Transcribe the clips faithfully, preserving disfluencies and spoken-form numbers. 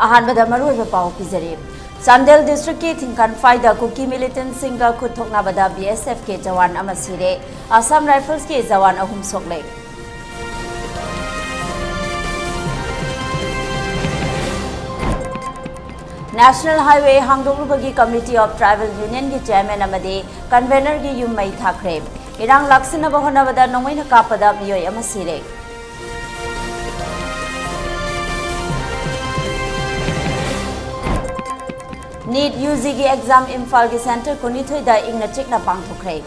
ꯑꯍꯥꯟꯕꯗ ꯃꯔꯨꯑꯣꯏꯕ ꯄꯥꯎ ꯄꯤꯖꯔꯤ꯫ ꯆꯥꯟꯗꯦꯜ ꯗꯤꯁꯇ꯭ꯔꯤꯛꯀꯤ ꯊꯤꯡꯈꯟꯐꯥꯏꯗ ꯀꯨꯀꯤ ꯃꯤꯂꯤꯇꯦꯟꯁꯤꯡꯒ ꯈꯨꯠ ꯊꯣꯛꯅꯕꯗ ꯕꯤ ꯑꯦꯁ ꯑꯦꯐꯀꯤ ꯖꯋꯥꯟ ꯑꯃ ꯁꯤꯔꯦ꯫ ꯑꯁꯥꯝ ꯔꯥꯏꯐꯜꯁꯀꯤ ꯖꯋꯥꯟ ꯑꯍꯨꯝ ꯁꯣꯛꯂꯦ꯫ ꯅꯦꯁꯅꯦꯜ ꯍꯥꯏꯋꯦ ꯍꯥꯡꯗꯣꯛꯂꯨꯕꯒꯤ ꯀꯃꯤꯇꯤ ꯑꯣꯐ ꯇ꯭ꯔꯥꯏꯕꯦꯜ ꯌꯨꯅꯤꯌꯟꯒꯤ ꯆꯤꯌꯔꯃꯦꯟ ꯑꯃꯗꯤ ꯀꯟꯚꯦꯅꯔꯒꯤ ꯌꯨꯝ ꯃꯩ ꯊꯥꯈ꯭ꯔꯦ꯫ ꯏꯔꯥꯡ ꯂꯥꯛꯁꯤꯟꯅꯕ ꯍꯣꯠꯅꯕꯗ ꯅꯣꯡꯃꯩꯅ ꯀꯥꯞꯄꯗ ꯃꯤꯑꯣꯏ ꯑꯃ ꯁꯤꯔꯦ꯫ ꯅꯤꯠ ꯌꯨ ꯖꯤꯒꯤ ꯑꯦꯛꯖꯥꯝ ꯏꯝꯐꯥꯜꯒꯤ ꯁꯦꯟꯇꯔ ꯀꯨꯟꯅꯤꯊꯣꯏꯗ ꯏꯪꯅ ꯆꯤꯛꯅ ꯄꯥꯡꯊꯣꯛꯈ꯭ꯔꯦ꯫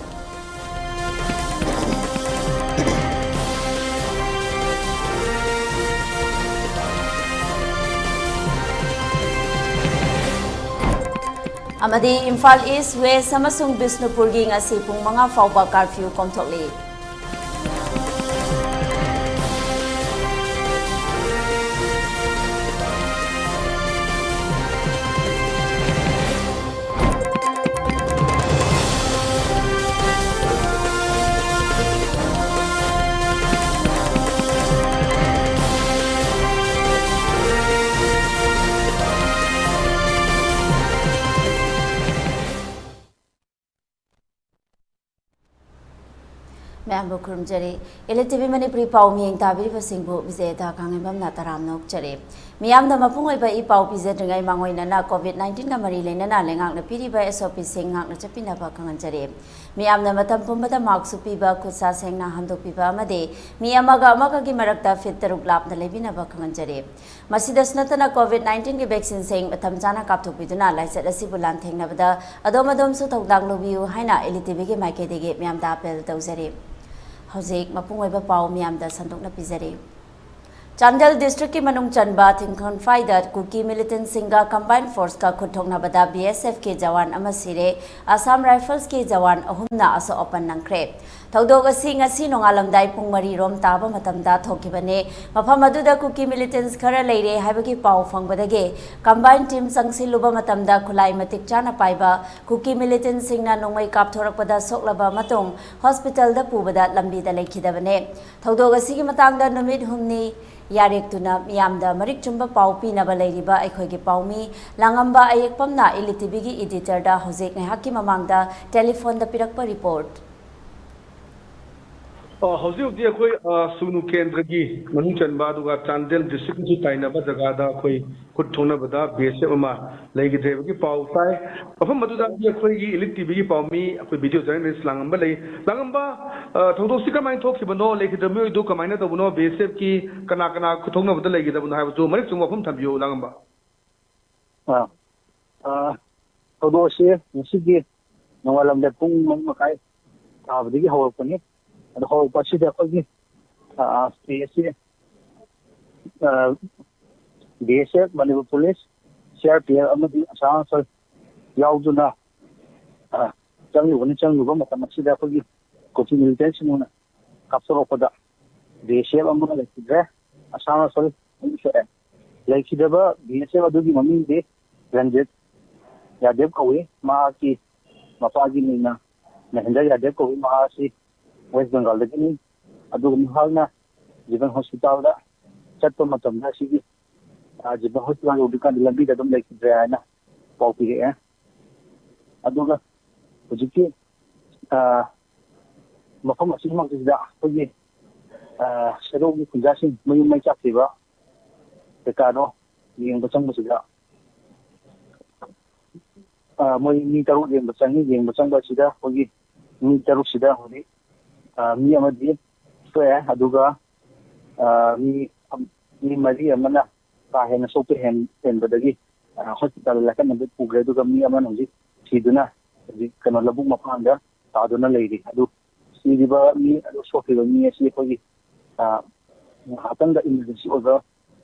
ꯑꯃꯗꯤ ꯏꯝꯐꯥꯜ ꯏꯁ, ꯋꯦꯁ ꯑꯃꯁꯨꯡ ꯕꯤꯁꯅꯨꯄꯨꯔꯒꯤ ꯉꯁꯤ ꯄꯨꯡ ꯃꯉꯥ ꯐꯥꯎꯕ ꯀꯥꯔꯐ꯭ꯌꯨ ꯀꯣꯝꯊꯣꯛꯂꯤ꯫ ꯃꯌꯥꯝꯕꯨ ꯈꯨꯔꯨꯝꯖꯔꯤ꯫ ꯑꯦꯜ ꯇꯤ ꯚꯤ ꯃꯅꯤꯄꯨꯔꯤ ꯄꯥꯎ ꯃꯤꯌꯦꯡ ꯇꯥꯕꯤꯔꯤꯕꯁꯤꯡꯕꯨ ꯕꯤꯖꯦꯇꯥ ꯀꯥꯡꯉꯦꯝꯕꯝꯅ ꯇꯔꯥꯝꯅ ꯑꯣꯛꯆꯔꯤ꯫ ꯃꯤꯌꯥꯝꯗ ꯃꯄꯨꯡ ꯑꯣꯏꯕ ꯏ ꯄꯥꯎ ꯄꯤꯖꯗ꯭ꯔꯤꯉꯩ ꯃꯥꯡꯑꯣꯏꯅꯅ ꯀꯣꯚꯤꯗ ꯅꯥꯏꯟꯇꯤꯟꯒ ꯃꯔꯤ ꯂꯩꯅꯅ ꯂꯩꯉꯥꯛꯅ ꯄꯤꯔꯤꯕ ꯑꯦꯁ ꯑꯣ ꯄꯤꯁꯤꯡ ꯉꯥꯛꯅ ꯆꯠꯄꯤꯅꯕ ꯈꯪꯍꯟꯖꯔꯤ꯫ ꯃꯤꯌꯥꯝꯅ ꯃꯇꯝ ꯄꯨꯝꯕꯗ ꯃꯥꯛꯁ ꯎꯞꯄꯤꯕ, ꯈꯨꯠ ꯁꯥ ꯁꯦꯡꯅ ꯍꯥꯝꯗꯣꯛꯄꯤꯕ ꯑꯃꯗꯤ ꯃꯤ ꯑꯃꯒ ꯑꯃꯒꯒꯤ ꯃꯔꯛꯇ ꯐꯤꯠ ꯇꯔꯨꯛ ꯂꯥꯞꯅ ꯂꯩꯕꯤꯅꯕ ꯈꯪꯍꯟꯖꯔꯤ꯫ ꯃꯁꯤꯗꯁꯨ ꯅꯠꯇꯅ ꯀꯣꯚꯤꯗ ꯅꯥꯏꯟꯇꯤꯟꯒꯤ ꯚꯦꯛꯁꯤꯟꯁꯤꯡ ꯃꯇꯝ ꯆꯥꯅ ꯀꯥꯞꯊꯣꯛꯄꯤꯗꯨꯅ ꯂꯥꯏꯆꯠ ꯑꯁꯤꯕꯨ ꯂꯥꯟꯊꯦꯡꯅꯕꯗ ꯑꯗꯣꯝ ꯑꯗꯣꯝꯁꯨ ꯊꯧꯗꯥꯡ ꯂꯧꯕꯤꯌꯨ ꯍꯥꯏꯅ ꯑꯦꯜ ꯏ ꯇꯤ ꯚꯤꯒꯤ ꯃꯥꯏꯀꯩꯗꯒꯤ ꯃꯤꯌꯥꯝꯗ ꯑꯄꯦꯜ ꯇꯧꯖꯔꯤ꯫ ꯍꯧꯖꯤꯛ ꯃꯄꯨꯡ ꯑꯣꯏꯕ ꯄꯥꯎ ꯃꯤꯌꯥꯝꯗ ꯁꯟꯗꯣꯛꯅ ꯄꯤꯖꯔꯤ꯫ ꯆꯥꯟꯗꯦꯜ ꯗꯤꯁꯇ꯭ꯔꯤꯛꯀꯤ ꯃꯅꯨꯡ ꯆꯟꯕ ꯊꯤꯡꯈꯣꯟꯐꯥꯏꯗ ꯀꯨꯀꯤ ꯃꯤꯂꯤꯇꯦꯟꯁꯤꯡꯒ ꯀꯝꯕꯥꯏꯟ ꯐꯣꯔꯁꯀ ꯈꯨꯠ ꯊꯣꯛꯅꯕꯗ ꯕꯤ ꯑꯦꯁ ꯑꯦꯐꯀꯤ ꯖꯋꯥꯟ ꯑꯃ ꯁꯤꯔꯦ, ꯑꯁꯥꯝ ꯔꯥꯏꯐꯜꯁꯀꯤ ꯖꯋꯥꯟ ꯑꯍꯨꯝꯅ ꯑꯁꯣꯛ ꯑꯄꯟ ꯅꯪꯈ꯭ꯔꯦ꯫ ꯊꯧꯗꯣꯛ ꯑꯁꯤ ꯉꯁꯤ ꯅꯣꯡꯉꯥꯜꯂꯝꯗꯥꯏ ꯄꯨꯡ ꯃꯔꯤ ꯔꯣꯝ ꯇꯥꯕ ꯃꯇꯝꯗ ꯊꯣꯛꯈꯤꯕꯅꯦ꯫ ꯃꯐꯝ ꯑꯗꯨꯗ ꯀꯨꯀꯤ ꯃꯤꯂꯤꯇꯦꯟꯁ ꯈꯔ ꯂꯩꯔꯦ ꯍꯥꯏꯕꯒꯤ ꯄꯥꯎ ꯐꯪꯕꯗꯒꯤ ꯀꯝꯕꯥꯏꯟ ꯇꯤꯝ ꯆꯪꯁꯤꯜꯂꯨꯕ ꯃꯇꯝꯗ ꯈꯨꯠꯂꯥꯏ ꯃꯇꯤꯛ ꯆꯥꯅ ꯄꯥꯏꯕ ꯀꯨꯀꯤ ꯃꯤꯂꯤꯇꯦꯟꯁꯤꯡꯅ ꯅꯣꯡꯃꯩ ꯀꯥꯞꯊꯣꯔꯛꯄꯗ ꯁꯣꯛꯂꯕ ꯃꯇꯨꯡ ꯍꯣꯁꯄꯤꯇꯥꯜꯗ ꯄꯨꯕꯗ ꯂꯝꯕꯤꯗ ꯂꯩꯈꯤꯗꯕꯅꯦ꯫ ꯊꯧꯗꯣꯛ ꯑꯁꯤꯒꯤ ꯃꯇꯥꯡꯗ ꯅꯨꯃꯤꯠ ꯍꯨꯝꯅꯤ ꯌꯥꯔꯦꯛꯇꯨꯅ ꯃꯤꯌꯥꯝꯗ ꯃꯔꯤꯛ ꯆꯨꯝꯕ ꯄꯥꯎ ꯄꯤꯅꯕ ꯂꯩꯔꯤꯕ ꯑꯩꯈꯣꯏꯒꯤ ꯄꯥꯎꯃꯤ ꯂꯥꯡꯉꯝꯕ ꯑꯌꯦꯛꯄꯝꯅ ꯏꯂꯤꯠ ꯇꯤꯚꯤꯒꯤ ꯏꯗꯤꯇꯔꯗ ꯍꯧꯖꯤꯛ ꯉꯥꯏꯍꯥꯛꯀꯤ ꯃꯃꯥꯡꯗ ꯇꯦꯂꯤꯐꯣꯟꯗ ꯄꯤꯔꯛꯄ ꯔꯤꯄꯣꯔꯠ꯫ ꯑ, ꯍꯧꯖꯤꯛ ꯍꯧꯖꯤꯛ ꯑꯩꯈꯣꯏ, ꯑ, ꯁꯨꯒꯅꯨ ꯀꯦꯟꯗ꯭ꯔꯒꯤ ꯃꯅꯨꯡ ꯆꯟꯕ ꯑꯗꯨꯒ ꯆꯥꯟꯗꯦꯜ ꯗꯤꯁꯇ꯭ꯔꯤꯛꯀꯁꯨ ꯇꯥꯏꯅꯕ ꯖꯒꯥꯗ ꯑꯩꯈꯣꯏ ꯈꯨꯠ ꯊꯣꯛꯅꯕꯗ ꯕꯤ ꯑꯦꯁ ꯑꯦꯐ ꯑꯃ ꯂꯩꯈꯤꯗ꯭ꯔꯦ ꯍꯥꯏꯕꯒꯤ ꯄꯥꯎ ꯇꯥꯏ꯫ ꯃꯐꯝ ꯑꯗꯨꯗ ꯑꯩꯈꯣꯏꯒꯤ ꯏꯂꯤꯠ ꯇꯤꯚꯤꯒꯤ ꯄꯥꯎꯃꯤ, ꯑꯩꯈꯣꯏ ꯚꯤꯗꯤꯑꯣ ꯖꯔꯅꯦꯂꯤꯁ ꯂꯥꯡꯉꯝꯕ ꯂꯩ꯫ ꯂꯥꯡꯉꯝꯕ, ꯑ, ꯊꯧꯗꯣꯛꯁꯤ ꯀꯃꯥꯏꯅ ꯊꯣꯛꯈꯤꯕꯅꯣ? ꯂꯩꯈꯤꯗ꯭ꯔꯕ ꯃꯤꯑꯣꯏꯗꯨ ꯀꯃꯥꯏꯅ ꯇꯧꯕꯅꯣ? ꯕꯤ ꯑꯦꯁ ꯑꯦꯐꯀꯤ ꯀꯅꯥ ꯀꯅꯥ ꯈꯨꯠ ꯊꯣꯛꯅꯕꯗ ꯂꯩꯈꯤꯗꯕꯅꯣ ꯍꯥꯏꯕꯗꯨ ꯃꯔꯤꯛ ꯆꯨꯝꯕ ꯋꯥꯐꯝ ꯊꯝꯕꯤꯌꯨ, ꯂꯥꯡꯉꯝꯕ꯫ ꯑꯥ, ꯑꯥ, ꯊꯧꯗꯣꯛ ꯑꯁꯤ ꯉꯁꯤꯒꯤ ꯅꯣꯡꯉꯥꯜꯂꯝꯗꯥꯏ ꯄꯨꯡ ꯃꯔꯤ ꯃꯈꯥꯏ ꯇꯥꯕꯗꯒꯤ ꯍꯧꯔꯛꯄꯅꯤ꯫ ꯑꯗꯣ ꯍꯧꯔꯛꯄ ꯑꯁꯤꯗ ꯑꯩꯈꯣꯏꯒꯤ, ꯑꯥ, ꯁꯤ ꯑꯦꯁ ꯑꯦ, ꯑꯥ, B S F, Manipur police, C R P F ꯑꯃꯗꯤ ꯑꯁꯥꯝ ꯔꯥꯏꯐꯜ ꯌꯥꯎꯗꯨꯅ, ꯑꯥ, ꯆꯪꯂꯨꯕꯅꯤ꯫ ꯆꯪꯂꯨꯕ ꯃꯇꯝ ꯑꯁꯤꯗ ꯑꯩꯈꯣꯏꯒꯤ ꯀꯨꯀꯤ ꯃꯤꯂꯤꯇꯦꯟꯁꯤꯡꯅ ꯀꯥꯞꯊꯣꯔꯛꯄꯗ ꯕꯤ ꯑꯦꯁ ꯑꯦꯐ ꯑꯃ ꯂꯩꯈꯤꯗ꯭ꯔꯦ, ꯑꯁꯥꯝ ꯔꯥꯏꯐꯜ ꯑꯅꯤ ꯁꯣꯛꯑꯦ꯫ ꯂꯩꯈꯤꯗꯕ ꯕꯤ ꯑꯦꯁ ꯑꯦꯐ ꯑꯗꯨꯒꯤ ꯃꯃꯤꯡꯗꯤ ꯔꯟꯖꯤꯠ ꯌꯥꯗꯦꯕ ꯀꯧꯏ꯫ ꯃꯍꯥꯛꯀꯤ ꯃꯄꯥꯒꯤ ꯃꯤꯡꯅ ꯃꯍꯦꯟꯗ꯭ꯔ ꯌꯥꯗꯦꯕ ꯀꯧꯏ꯫ ꯃꯍꯥꯛ ꯑꯁꯤ ꯋꯦꯁ ꯕꯦꯡꯒꯥꯜꯗꯒꯤꯅꯤ꯫ ꯑꯗꯨꯒ ꯃꯍꯥꯛꯅ ꯖꯤꯕꯟ ꯍꯣꯁꯄꯤꯇꯥꯜꯗ ꯆꯠꯄ ꯃꯇꯝꯗ ꯑꯁꯤꯒꯤ, ꯑ, ꯖꯤꯕꯟ ꯍꯣꯁꯄꯤꯇꯥꯜ ꯌꯧꯗ꯭ꯔꯤꯀꯥꯟꯗ ꯂꯝꯕꯤꯗ ꯑꯗꯨꯝ ꯂꯩꯈꯤꯗ꯭ꯔꯦ ꯍꯥꯏꯅ ꯄꯥꯎ ꯄꯤꯔꯛꯑꯦ꯫ ꯑꯗꯨꯒ ꯍꯧꯖꯤꯛꯀꯤ, ꯑ, ꯃꯐꯝ ꯑꯁꯤꯃꯛꯇꯁꯤꯗ ꯑꯩꯈꯣꯏꯒꯤ, ꯑ, ꯁꯦꯔꯧꯒꯤ ꯈꯨꯟꯖꯥꯁꯤꯡ ꯃꯌꯨꯝ ꯃꯩ ꯆꯥꯛꯈꯤꯕ ꯀꯩꯀꯥꯗꯣ ꯌꯦꯡꯕ ꯆꯪꯕꯁꯤꯗ, ꯑ, ꯃꯣꯏ ꯃꯤ ꯇꯔꯨꯛ ꯌꯦꯡꯕ ꯆꯪꯉꯤ꯫ ꯌꯦꯡꯕ ꯆꯪꯕ ꯑꯁꯤꯗ ꯑꯩꯈꯣꯏꯒꯤ ꯃꯤ ꯇꯔꯨꯛꯁꯤꯗ ꯍꯧꯖꯤꯛ, ꯑ, ꯃꯤ ꯑꯃꯗꯤ ꯁꯣꯛꯑꯦ, ꯑꯗꯨꯒ, ꯑ, ꯃꯤ, ꯃꯤ ꯃꯔꯤ ꯑꯃꯅ ꯀꯥ ꯍꯦꯟꯅ ꯁꯣꯛꯄ ꯍꯦꯟ-, ꯍꯦꯟꯕꯗꯒꯤ, ꯑ, ꯍꯣꯁꯄꯤꯇꯥꯜꯗ ꯂꯥꯏꯀꯠꯅꯕ ꯄꯨꯈ꯭ꯔꯦ꯫ ꯑꯗꯨꯒ ꯃꯤ ꯑꯃꯅ ꯍꯧꯖꯤꯛ ꯁꯤꯗꯨꯅ ꯍꯧꯖꯤꯛ ꯀꯩꯅꯣ ꯂꯧꯕꯨꯛ ꯃꯄꯥꯟꯗ ꯇꯥꯗꯨꯅ ꯂꯩꯔꯤ꯫ ꯑꯗꯨ ꯁꯤꯔꯤꯕ ꯃꯤ, ꯑꯗꯨ ꯁꯣꯛꯈꯤꯕ ꯃꯤ ꯑꯁꯤ ꯑꯩꯈꯣꯏꯒꯤ, ꯑ, ꯉꯥꯏꯍꯥꯛꯇꯪꯗ ꯏꯃꯔꯖꯦꯟꯁꯤ ꯑꯣꯏꯕ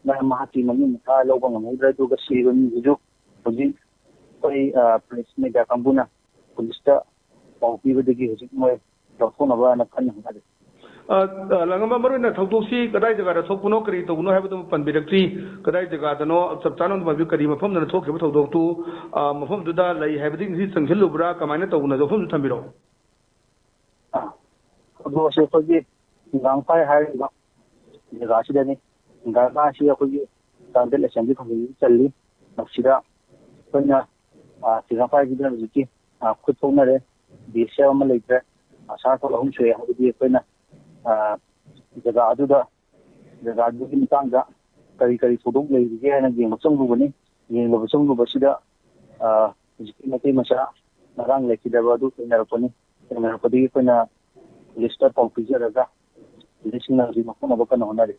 ꯃꯔꯝ ꯃꯍꯥꯛꯀꯤ ꯃꯃꯤꯡ ꯃꯊꯥ ꯂꯧꯕ ꯉꯝꯍꯧꯗ꯭ꯔꯦ꯫ ꯑꯗꯨꯒ ꯁꯤꯔꯤꯕ ꯃꯤꯗꯨꯁꯨ ꯍꯧꯖꯤꯛ ꯑꯩꯈꯣꯏ, ꯑ, ꯄ꯭ꯔꯦꯁ ꯃꯦꯗꯤꯌꯥ ꯀꯥꯡꯕꯨꯅ ꯄꯨꯂꯤꯁꯇ ꯄꯥꯎ ꯄꯤꯕꯗꯒꯤ ꯍꯧꯖꯤꯛ ꯃꯣꯏ ꯂꯧꯊꯣꯛꯅꯕꯅ ꯀꯟꯅ ꯍꯣꯠꯅꯔꯤ꯫ ꯑ, ꯑ, ꯂꯥꯡꯉꯝꯕ, ꯃꯔꯨꯑꯣꯏꯅ ꯊꯧꯗꯣꯛꯁꯤ ꯀꯗꯥꯏ ꯖꯒꯥꯗ ꯊꯣꯛꯄꯅꯣ, ꯀꯔꯤ ꯇꯧꯕꯅꯣ ꯍꯥꯏꯕꯗꯨ ꯄꯟꯕꯤꯔꯛꯇ꯭ꯔꯤ꯫ ꯀꯗꯥꯏ ꯖꯒꯥꯗꯅꯣ ꯆꯞ ꯆꯥꯅ ꯑꯗꯨꯝ ꯍꯥꯏꯕꯤꯌꯨ, ꯀꯔꯤ ꯃꯐꯝꯗꯅ ꯊꯣꯛꯈꯤꯕ ꯊꯧꯗꯣꯛꯇꯨ, ꯑ, ꯃꯐꯝꯗꯨꯗ ꯂꯩ ꯍꯥꯏꯕꯗꯤ ꯉꯁꯤ ꯆꯪꯁꯤꯜꯂꯨꯕ꯭ꯔꯥ, ꯀꯃꯥꯏꯅ ꯇꯧꯕꯅꯣ? ꯃꯐꯝꯗꯨ ꯊꯝꯕꯤꯔꯛꯑꯣ꯫ ꯑ, ꯊꯧꯗꯣꯛ ꯑꯁꯤ ꯑꯩꯈꯣꯏꯒꯤ ꯒꯥꯡꯐꯥꯏ ꯍꯥꯏꯔꯤꯕ ꯖꯒꯥꯁꯤꯗꯅꯤ꯫ ꯒꯥꯔꯒꯥ ꯑꯁꯤ ꯑꯩꯈꯣꯏꯒꯤ ꯆꯥꯟꯗꯦꯜ ꯑꯦꯁꯦꯝꯕ꯭ꯂꯤ ꯀꯣꯟꯁꯇꯤꯇ꯭ꯋꯦꯟꯁꯤ ꯆꯜꯂꯤ꯫ ꯃꯁꯤꯗ ꯑꯩꯈꯣꯏꯅ, ꯑ, ꯊꯤꯒꯥꯡ ꯄꯥꯏꯕꯤꯗ ꯍꯧꯖꯤꯛꯀꯤ, ꯑ, ꯈꯨꯠ ꯊꯣꯛꯅꯔꯦ꯫ ꯕꯤ ꯑꯦꯁ ꯑꯦꯐ ꯑꯃ ꯂꯩꯇ꯭ꯔꯦ꯫ ꯑꯁꯥ ꯔꯥꯏꯐꯜ ꯑꯍꯨꯝ ꯁꯨꯏ ꯍꯥꯏꯕꯗꯤ ꯑꯩꯈꯣꯏꯅ, ꯑ, ꯖꯒꯥ ꯑꯗꯨꯗ, ꯖꯒꯥ ꯑꯗꯨꯒꯤ ꯃꯇꯥꯡꯗ ꯀꯔꯤ ꯀꯔꯤ ꯊꯧꯗꯣꯛ ꯂꯩꯔꯤꯒꯦ ꯍꯥꯏꯅ ꯌꯦꯡꯕ ꯆꯪꯂꯨꯕꯅꯤ꯫ ꯌꯦꯡꯂꯕ ꯆꯪꯂꯨꯕꯁꯤꯗ, ꯑ, ꯍꯧꯖꯤꯛꯀꯤ ꯃꯩꯇꯩ ꯃꯆꯥ ꯉꯔꯥꯡ ꯂꯩꯈꯤꯗꯕ ꯑꯗꯨ ꯊꯦꯡꯅꯔꯛꯄꯅꯤ꯫ ꯊꯦꯡꯅꯔꯛꯄꯗꯒꯤ ꯑꯩꯈꯣꯏꯅ ꯄꯨꯂꯤꯁꯇ ꯄꯥꯎ ꯄꯤꯖꯔꯒ ꯄꯨꯂꯤꯁꯁꯤꯡꯅ ꯍꯧꯖꯤꯛ ꯃꯐꯝꯅꯕ ꯀꯟꯅ ꯍꯣꯠꯅꯔꯤ꯫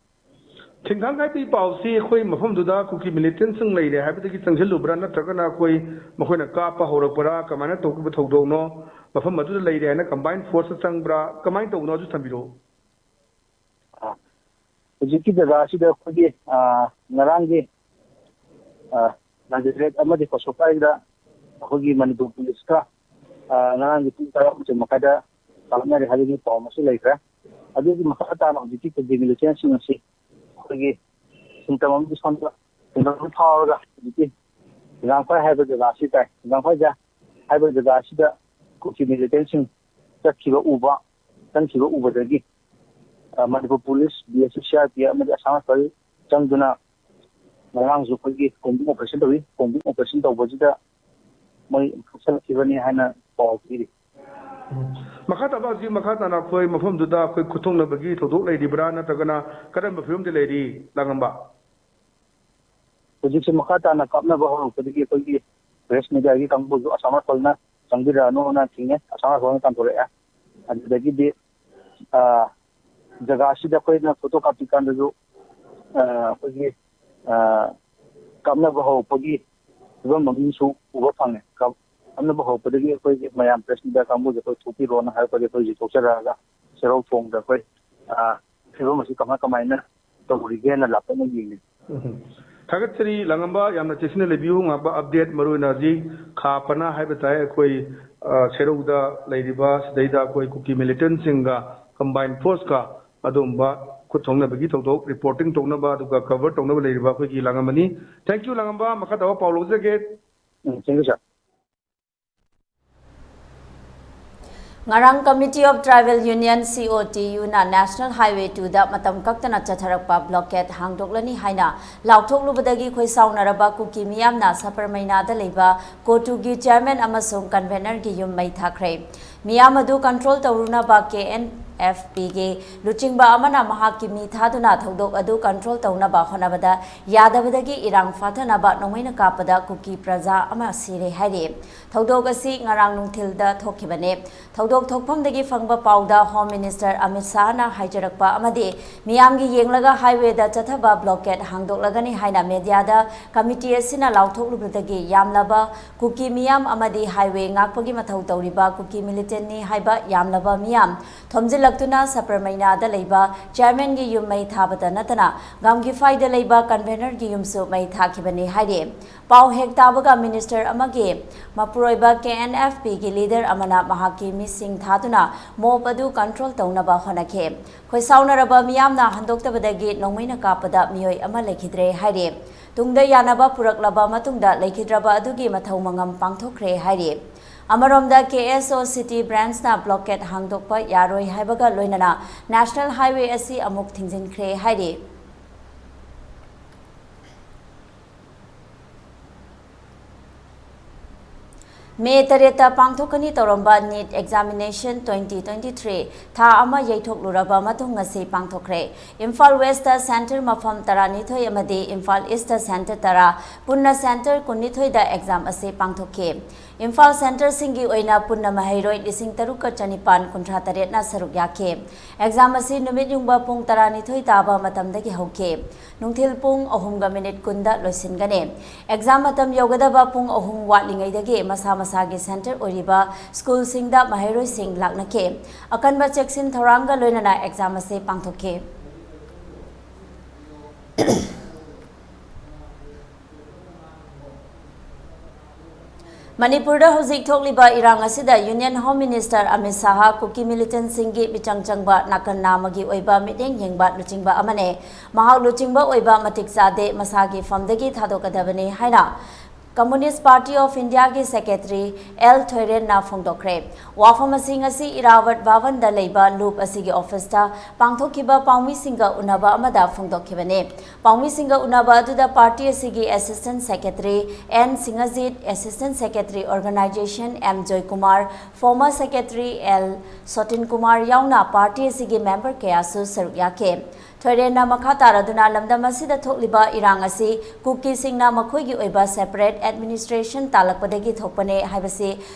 ꯊꯤꯡꯒꯥꯡ ꯀꯥꯏꯕꯒꯤ ꯄꯥꯎꯁꯤ ꯑꯩꯈꯣꯏ ꯃꯐꯝꯗꯨꯗ ꯀꯨꯀꯤ ꯃꯤꯂꯤꯇꯦꯟꯁꯤꯡ ꯂꯩꯔꯦ ꯍꯥꯏꯕꯗꯒꯤ ꯆꯪꯁꯤꯜꯂꯨꯕ꯭ꯔꯥ, ꯅꯠꯇ꯭ꯔꯒꯅ ꯑꯩꯈꯣꯏ ꯃꯈꯣꯏꯅ ꯀꯥꯞꯄ ꯍꯧꯔꯛꯄ꯭ꯔꯥ, ꯀꯃꯥꯏꯅ ꯇꯧꯈꯤꯕ ꯊꯧꯗꯣꯛꯅꯣ? ꯃꯐꯝ ꯑꯗꯨꯗ ꯂꯩꯔꯦ ꯍꯥꯏꯅ ꯀꯝꯕꯥꯏꯟ ꯐꯣꯔꯁꯇ ꯆꯪꯕ꯭ꯔꯥ, ꯀꯃꯥꯏꯅ ꯇꯧꯕꯅꯣ ꯑꯗꯨ ꯊꯝꯕꯤꯔꯛꯑꯣ꯫ ꯑ, ꯍꯧꯖꯤꯛꯀꯤ ꯖꯒꯥ ꯑꯁꯤꯗ ꯑꯩꯈꯣꯏꯒꯤ, ꯑ, ꯉꯔꯥꯡꯒꯤ, ꯑ, ꯃꯦꯖꯤꯁꯇ꯭ꯔꯦꯠ ꯑꯃꯗꯤ ꯀꯣꯁꯣꯄꯥꯏꯗ ꯑꯩꯈꯣꯏꯒꯤ ꯃꯅꯤꯄꯨꯔ ꯄꯨꯂꯤꯁꯀ, ꯑ, ꯉꯔꯥꯡꯒꯤ ꯄꯨꯡ ꯇꯔꯥꯃꯥꯊꯣꯏ ꯃꯈꯥꯏꯗ ꯀꯥꯞꯅꯔꯦ ꯍꯥꯏꯕꯒꯤ ꯄꯥꯎ ꯑꯃꯁꯨ ꯂꯩꯈ꯭ꯔꯦ꯫ ꯑꯗꯨꯒꯤ ꯃꯈꯥ ꯇꯥꯅ ꯍꯧꯖꯤꯛꯀꯤ ꯀꯨꯀꯤ ꯃꯤꯂꯤꯇꯦꯟꯁꯤꯡ ꯑꯁꯤ ꯑꯩꯈꯣꯏꯒꯤ ꯁꯤꯟꯇꯝ ꯑꯃꯗꯤ ꯁꯣꯝꯗ ꯁꯤꯟꯇꯝ ꯑꯃ ꯐꯥꯎꯔꯒ ꯍꯧꯖꯤꯛꯀꯤ ꯊꯤꯒꯥꯡꯈꯣꯏ ꯍꯥꯏꯕ ꯖꯒꯥ ꯑꯁꯤ ꯇꯥꯏ꯫ ꯊꯤꯒꯥꯡꯈꯣꯏ ꯍꯥꯏꯕ ꯖꯒꯥ ꯑꯁꯤꯗ ꯀꯨꯀꯤ ꯃꯤꯂꯤꯇꯦꯟꯁꯤꯡ ꯆꯠꯈꯤꯕ ꯎꯕ, ꯆꯪꯈꯤꯕ ꯎꯕꯗꯒꯤ, ꯑ, Manipur police, B S F, C R P F ꯑꯃꯗꯤ ꯑꯁꯥꯝ ꯔꯥꯏꯐꯜ ꯆꯪꯗꯨꯅ ꯉꯔꯥꯡꯁꯨ ꯑꯩꯈꯣꯏꯒꯤ ꯀꯣꯝꯕꯤꯡ ꯑꯣꯄꯔꯦꯁꯟ ꯇꯧꯏ꯫ ꯀꯣꯝꯕꯤꯡ ꯑꯣꯄꯔꯦꯁꯟ ꯇꯧꯕꯁꯤꯗ ꯃꯣꯏ ꯀꯛꯁꯜꯂꯛꯈꯤꯕꯅꯤ ꯍꯥꯏꯅ ꯄꯥꯎ ꯄꯤꯔꯤ꯫ ꯎꯝ꯫ ꯃꯈꯥ ꯇꯥꯕ ꯍꯧꯖꯤꯛ ꯃꯈꯥ ꯇꯥꯅ ꯑꯩꯈꯣꯏ ꯃꯐꯝꯗꯨꯗ ꯑꯩꯈꯣꯏ ꯈꯨꯠꯊꯣꯛꯅꯕꯒꯤ ꯊꯧꯗꯣꯛ ꯂꯩꯔꯤꯕ꯭ꯔꯥ, ꯅꯠꯇ꯭ꯔꯒꯅ ꯀꯔꯝꯕ ꯐꯤꯕꯝꯗ ꯂꯩꯔꯤ, ꯂꯥꯡꯉꯝꯕ? ꯍꯧꯖꯤꯛꯁꯦ ꯃꯈꯥ ꯇꯥꯅ ꯀꯥꯞꯅꯕ ꯍꯧꯔꯛꯄꯗꯒꯤ ꯑꯩꯈꯣꯏꯒꯤ ꯄ꯭ꯔꯦꯁ ꯃꯤꯗꯤꯌꯥꯒꯤ ꯀꯥꯡꯕꯨꯁꯨ ꯑꯁꯥꯝ ꯔꯥꯏꯐꯜꯅ ꯆꯪꯕꯤꯔꯛꯑꯅꯣꯅ ꯊꯤꯡꯉꯦ, ꯑꯁꯥꯝ ꯔꯥꯏꯐꯜꯅ ꯇꯥꯟꯊꯣꯔꯛꯑꯦ꯫ ꯑꯗꯨꯗꯒꯤꯗꯤ, ꯑ, ꯖꯒꯥꯁꯤꯗ ꯑꯩꯈꯣꯏꯅ ꯐꯣꯇꯣ ꯀꯥꯞꯄꯤ ꯀꯥꯟꯗꯁꯨ, ꯑ, ꯑꯩꯈꯣꯏꯒꯤ, ꯑ, ꯀꯥꯞꯅꯕ ꯍꯧꯔꯛꯄꯒꯤ ꯐꯤꯕꯝ ꯑꯃꯁꯨ ꯎꯕ ꯐꯪꯉꯦ꯫ ꯀꯥꯞ-, ꯀꯥꯞꯅꯕ ꯍꯧꯔꯛꯄꯗꯒꯤ ꯑꯩꯈꯣꯏꯒꯤ ꯃꯌꯥꯝ ꯄ꯭ꯔꯦꯁ ꯃꯤꯗꯤꯌꯥ ꯀꯥꯡꯕꯨꯁꯦ ꯑꯩꯈꯣꯏ ꯊꯣꯛꯄꯤꯔꯣꯅ ꯍꯥꯏꯔꯛꯄꯗꯒꯤ ꯑꯩꯈꯣꯏ ꯍꯧꯖꯤꯛ ꯊꯣꯛꯆꯔꯛꯑꯒ ꯁꯦꯔꯧ ꯊꯣꯡꯗ ꯑꯩꯈꯣꯏ, ꯑ, ꯐꯤꯕꯝ ꯑꯁꯤ ꯀꯃꯥꯏ ꯀꯃꯥꯏꯅ ꯇꯧꯔꯤꯒꯦꯅ ꯂꯥꯞꯇꯛꯅ ꯌꯦꯡꯉꯤ꯫ ꯎꯝ꯫ ꯊꯥꯒꯠꯆꯔꯤ ꯂꯥꯡꯉꯝꯕ, ꯌꯥꯝꯅ ꯆꯦꯛꯁꯤꯟꯅ ꯂꯩꯕꯤꯌꯨ꯫ ꯉꯥꯛꯄ ꯑꯞꯗꯦꯠ ꯃꯔꯨꯑꯣꯏꯅ ꯍꯧꯖꯤꯛ ꯈꯥ ꯄꯅꯥ ꯍꯥꯏꯕ ꯇꯥꯏ ꯑꯩꯈꯣꯏ, ꯑ, ꯁꯦꯔꯧꯗ ꯂꯩꯔꯤꯕ, ꯁꯤꯗꯩꯗ ꯑꯩꯈꯣꯏ ꯀꯨꯀꯤ ꯃꯤꯂꯤꯇꯦꯟꯁꯤꯡꯒ ꯀꯝꯕꯥꯏꯟ ꯐꯣꯔꯁꯀ ꯑꯗꯨꯒꯨꯝꯕ ꯈꯨꯠ ꯊꯣꯛꯅꯕꯒꯤ ꯊꯧꯗꯣꯛ ꯔꯤꯄꯣꯔꯇꯤꯡ ꯇꯧꯅꯕ ꯑꯗꯨꯒ ꯀꯚꯔ ꯇꯧꯅꯕ ꯂꯩꯔꯤꯕ ꯑꯩꯈꯣꯏꯒꯤ ꯂꯥꯡꯉꯝꯕꯅꯤ꯫ Thank you ꯂꯥꯡꯉꯝꯕ, ꯃꯈꯥ ꯇꯥꯕ ꯄꯥꯎ ꯂꯧꯖꯒꯦ꯫ ꯎꯝ, thank you, sir꯫ ꯉꯔꯥꯡ Committee of Tribal Union, C O T U, ꯅ National Highway two ꯗ ꯃꯇꯝ ꯀꯛꯇꯅ ꯆꯠꯊꯔꯛꯄ blockade ꯍꯥꯡꯗꯣꯛꯂꯅꯤ ꯍꯥꯏꯅ ꯂꯥꯎꯊꯣꯛꯂꯨꯕꯗꯒꯤ ꯈꯣꯏꯁꯥꯎꯅꯔꯕ ꯀꯨꯀꯤ ꯃꯤꯌꯥꯝꯅ ꯁꯕꯔꯃꯩꯅꯥꯗ ꯂꯩꯕ ꯀꯣꯇꯨꯒꯤ chairman ꯑꯃꯁꯨꯡ convener ꯒꯤ ꯌꯨꯝ ꯃꯩ ꯊꯥꯈ꯭ꯔꯦ꯫ ꯃꯤꯌꯥꯝ ꯑꯗꯨ control ꯇꯧꯔꯨꯅꯕ K N F P ꯒꯤ ꯂꯨꯆꯤꯡꯕ ꯑꯃꯅ ꯃꯍꯥꯛꯀꯤ ꯃꯤ ꯊꯥꯗꯨꯅ ꯊꯧꯗꯣꯛ ꯑꯗꯨ control ꯇꯧꯅꯕ ꯍꯣꯠꯅꯕꯗ ꯌꯥꯗꯕꯗꯒꯤ ꯏꯔꯥꯡ ꯐꯥꯊꯅꯕ ꯅꯣꯡꯃꯩꯅ ꯀꯥꯞꯄꯗ ꯀꯨꯀꯤ ꯄ꯭ꯔꯖꯥ ꯑꯃ ꯁꯤꯔꯦ ꯍꯥꯏꯔꯤ꯫ ꯊꯧꯗꯣꯛ ꯑꯁꯤ ꯉꯔꯥꯡ ꯅꯨꯡꯊꯤꯜꯗ ꯊꯣꯛꯈꯤꯕꯅꯤ꯫ ꯊꯧꯗꯣꯛ ꯊꯣꯛꯐꯝꯗꯒꯤ ꯐꯪꯕ ꯄꯥꯎꯗ Home Minister ꯑꯃꯤꯠ ꯁꯥꯍꯅ ꯍꯥꯏꯖꯔꯛꯄ ꯑꯃꯗꯤ ꯃꯤꯌꯥꯝꯒꯤ ꯌꯦꯡꯂꯒ highway ꯗ ꯆꯠꯊꯕ blockade ꯍꯥꯡꯗꯣꯛꯂꯒꯅꯤ ꯍꯥꯏꯅ media ꯗ committee ꯑꯁꯤꯅ ꯂꯥꯎꯊꯣꯛꯂꯨꯕꯗꯒꯤ ꯌꯥꯝꯂꯕ ꯀꯨꯀꯤ ꯃꯤꯌꯥꯝ ꯑꯃꯗꯤ highway ꯉꯥꯛꯄꯒꯤ ꯃꯊꯧ ꯇꯧꯔꯤꯕ ꯀꯨꯀꯤ militant ꯅꯤ ꯍꯥꯏꯕ ꯌꯥꯝꯂꯕ ꯃꯤꯌꯥꯝ ꯊꯣꯝꯖꯤꯜꯂꯛꯇꯨꯅ ꯁꯕꯔꯃꯩꯅꯥꯗ ꯂꯩꯕ chairman ꯒꯤ ꯌꯨꯝ ꯃꯩ ꯊꯥꯕꯇ ꯅꯠꯇꯅ ꯒꯥꯝꯒꯤꯐꯥꯏꯗ ꯂꯩꯕ convener ꯒꯤ ꯌꯨꯝꯁꯨ ꯃꯩ ꯊꯥꯈꯤꯕꯅꯤ ꯍꯥꯏꯔꯤ꯫ ꯄꯥꯎ ꯍꯦꯛ ꯇꯥꯕꯒ minister ꯑꯃꯒꯤ ꯃꯄꯨꯔꯣꯏꯕ K N F P ꯒꯤ leader ꯑꯃꯅ ꯃꯍꯥꯛꯀꯤ ꯃꯤꯁꯤꯡ ꯊꯥꯗꯨꯅ mob ꯑꯗꯨ control ꯇꯧꯅꯕ ꯍꯣꯠꯅꯈꯤ꯫ ꯈꯣꯏꯁꯥꯎꯅꯔꯕ ꯃꯤꯌꯥꯝꯅ ꯍꯟꯗꯣꯛꯇꯕꯗꯒꯤ ꯅꯣꯡꯃꯩꯅ ꯀꯥꯞꯄꯗ ꯃꯤꯑꯣꯏ ꯑꯃ ꯂꯩꯈꯤꯗ꯭ꯔꯦ ꯍꯥꯏꯔꯤ꯫ ꯇꯨꯡꯗ ꯌꯥꯅꯕ ꯄꯨꯔꯛꯂꯕ ꯃꯇꯨꯡꯗ ꯂꯩꯈꯤꯗ꯭ꯔꯕ ꯑꯗꯨꯒꯤ ꯃꯊꯧ ꯃꯉꯝ ꯄꯥꯡꯊꯣꯛꯈ꯭ꯔꯦ ꯍꯥꯏꯔꯤ꯫ ꯑꯃꯔꯣꯝꯗ K S O city branch ꯅ blockade ꯍꯥꯡꯗꯣꯛꯄ ꯌꯥꯔꯣꯏ ꯍꯥꯏꯕꯒ ꯂꯣꯏꯅꯅ National Highway ꯑꯁꯤ ꯑꯃꯨꯛ ꯊꯤꯡꯖꯤꯟꯈ꯭ꯔꯦ ꯍꯥꯏꯔꯤ꯫ ꯃꯦ ꯇꯔꯦꯠꯇ ꯄꯥꯡꯊꯣꯛꯀꯅꯤ ꯇꯧꯔꯝꯕ NEET examination twenty twenty-three ꯊꯥ ꯑꯃ ꯌꯩꯊꯣꯛꯂꯨꯔꯕ ꯃꯇꯨꯡ ꯉꯁꯤ ꯄꯥꯡꯊꯣꯛꯈ꯭ꯔꯦ꯫ ꯏꯝꯐꯥꯜ West ꯇ centre ꯃꯐꯝ ꯇꯔꯥꯅꯤꯊꯣꯏ ꯑꯃꯗꯤ ꯏꯝꯐꯥꯜ East ꯇ centre ꯇꯔꯥ, ꯄꯨꯟꯅ centre ꯀꯨꯟꯅꯤꯊꯣꯏꯗ exam ꯑꯁꯤ ꯄꯥꯡꯊꯣꯛꯈꯤ꯫ ꯏꯝꯐꯥꯜ centre ꯁꯤꯡꯒꯤ ꯑꯣꯏꯅ ꯄꯨꯟꯅ ꯃꯍꯩꯔꯣꯏ ꯂꯤꯁꯤꯡ ꯇꯔꯨꯛꯀ ꯆꯅꯤꯄꯥꯟ ꯀꯨꯟꯊ꯭ꯔꯥ ꯇꯔꯦꯠꯅ ꯁꯔꯨꯛ ꯌꯥꯈꯤ꯫ Exam ꯑꯁꯤ ꯅꯨꯃꯤꯠ ꯌꯨꯡꯕ ꯄꯨꯡ ꯇꯔꯥꯅꯤꯊꯣꯏ ꯇꯥꯕ ꯃꯇꯝꯗꯒꯤ ꯍꯧꯈꯤ꯫ ꯅꯨꯡꯊꯤꯜ ꯄꯨꯡ ꯑꯍꯨꯝꯒ minute ꯀꯨꯟꯗ ꯂꯣꯏꯁꯤꯟꯒꯅꯤ꯫ Exam ꯃꯇꯝ ꯌꯧꯒꯗꯕ ꯄꯨꯡ ꯑꯍꯨꯝ ꯋꯥꯠꯂꯤꯉꯩꯗꯒꯤ ꯃꯁꯥ ꯃꯁꯥꯒꯤ centre ꯑꯣꯏꯔꯤꯕ school ꯁꯤꯡꯗ ꯃꯍꯩꯔꯣꯏꯁꯤꯡ ꯂꯥꯛꯅꯈꯤ꯫ ꯑꯀꯟꯕ ꯆꯦꯛꯁꯤꯟ ꯊꯧꯔꯥꯡꯒ ꯂꯣꯏꯅꯅ exam ꯑꯁꯤ ꯄꯥꯡꯊꯣꯛꯈꯤ꯫ ꯃꯅꯤꯄꯨꯔꯗ ꯍꯧꯖꯤꯛ ꯊꯣꯛꯂꯤꯕ ꯏꯔꯥꯡ ꯑꯁꯤꯗ Union Home Minister Amit Shah ꯀꯨꯀꯤ militant ꯁꯤꯡꯒꯤ ꯃꯤꯆꯪ ꯆꯪꯕ ꯅꯥꯀꯟ ꯅꯥꯝꯃꯒꯤ ꯑꯣꯏꯕ ꯃꯤꯠꯌꯦꯡ ꯌꯦꯡꯕ ꯂꯨꯆꯤꯡꯕ ꯑꯃꯅꯦ꯫ ꯃꯍꯥꯛ ꯂꯨꯆꯤꯡꯕ ꯑꯣꯏꯕ ꯃꯇꯤꯛ ꯆꯥꯗꯦ, ꯃꯁꯥꯒꯤ ꯐꯝꯗꯒꯤ ꯊꯥꯗꯣꯛꯀꯗꯕꯅꯤ ꯍꯥꯏꯅ Communist Party of Indiaꯒꯤ Secretary ꯑꯦꯜ ꯊꯣꯏꯔꯦꯟꯅ ꯐꯣꯡꯗꯣꯛꯈ꯭ꯔꯦ꯫ ꯋꯥꯐꯝ ꯑꯁꯤ ꯉꯁꯤ ꯏꯔꯥꯋꯠ ꯚꯕꯟꯗ ꯂꯩꯕ ꯂꯨꯞ ꯑꯁꯤꯒꯤ ꯑꯣꯐꯤꯁꯇ ꯄꯥꯡꯊꯣꯛꯈꯤꯕ ꯄꯥꯎꯃꯤꯁꯤꯡꯒ ꯎꯅꯕ ꯑꯃꯗ ꯐꯣꯡꯗꯣꯛꯈꯤꯕꯅꯤ꯫ ꯄꯥꯎꯃꯤꯁꯤꯡꯒ ꯎꯅꯕ ꯑꯗꯨꯗ ꯄꯥꯔꯇꯤ ꯑꯁꯤꯒꯤ Assistant Secretary N Singhajit, Assistant Secretary Organization M Joykumar, Former Secretary L Sotin Kumar ꯌꯥꯎꯅ ꯄꯥꯔꯇꯤ ꯑꯁꯤꯒꯤ ꯃꯦꯝꯕꯔ ꯀꯌꯥꯁꯨ ꯁꯔꯨꯛ ꯌꯥꯈꯤ꯫ ꯊꯣꯏꯔꯦꯟꯅ ꯃꯈꯥ ꯇꯥꯔꯗꯨꯅ ꯂꯝꯗꯝ ꯑꯁꯤꯗ ꯊꯣꯛꯂꯤꯕ ꯏꯔꯥꯡ ꯑꯁꯤ ꯀꯨꯀꯤꯁꯤꯡꯅ ꯃꯈꯣꯏꯒꯤ ꯑꯣꯏꯕ separate administration ꯇꯥꯜꯂꯛꯄꯗꯒꯤ ꯊꯣꯛꯄꯅꯦ ꯍꯥꯏꯕꯁꯤ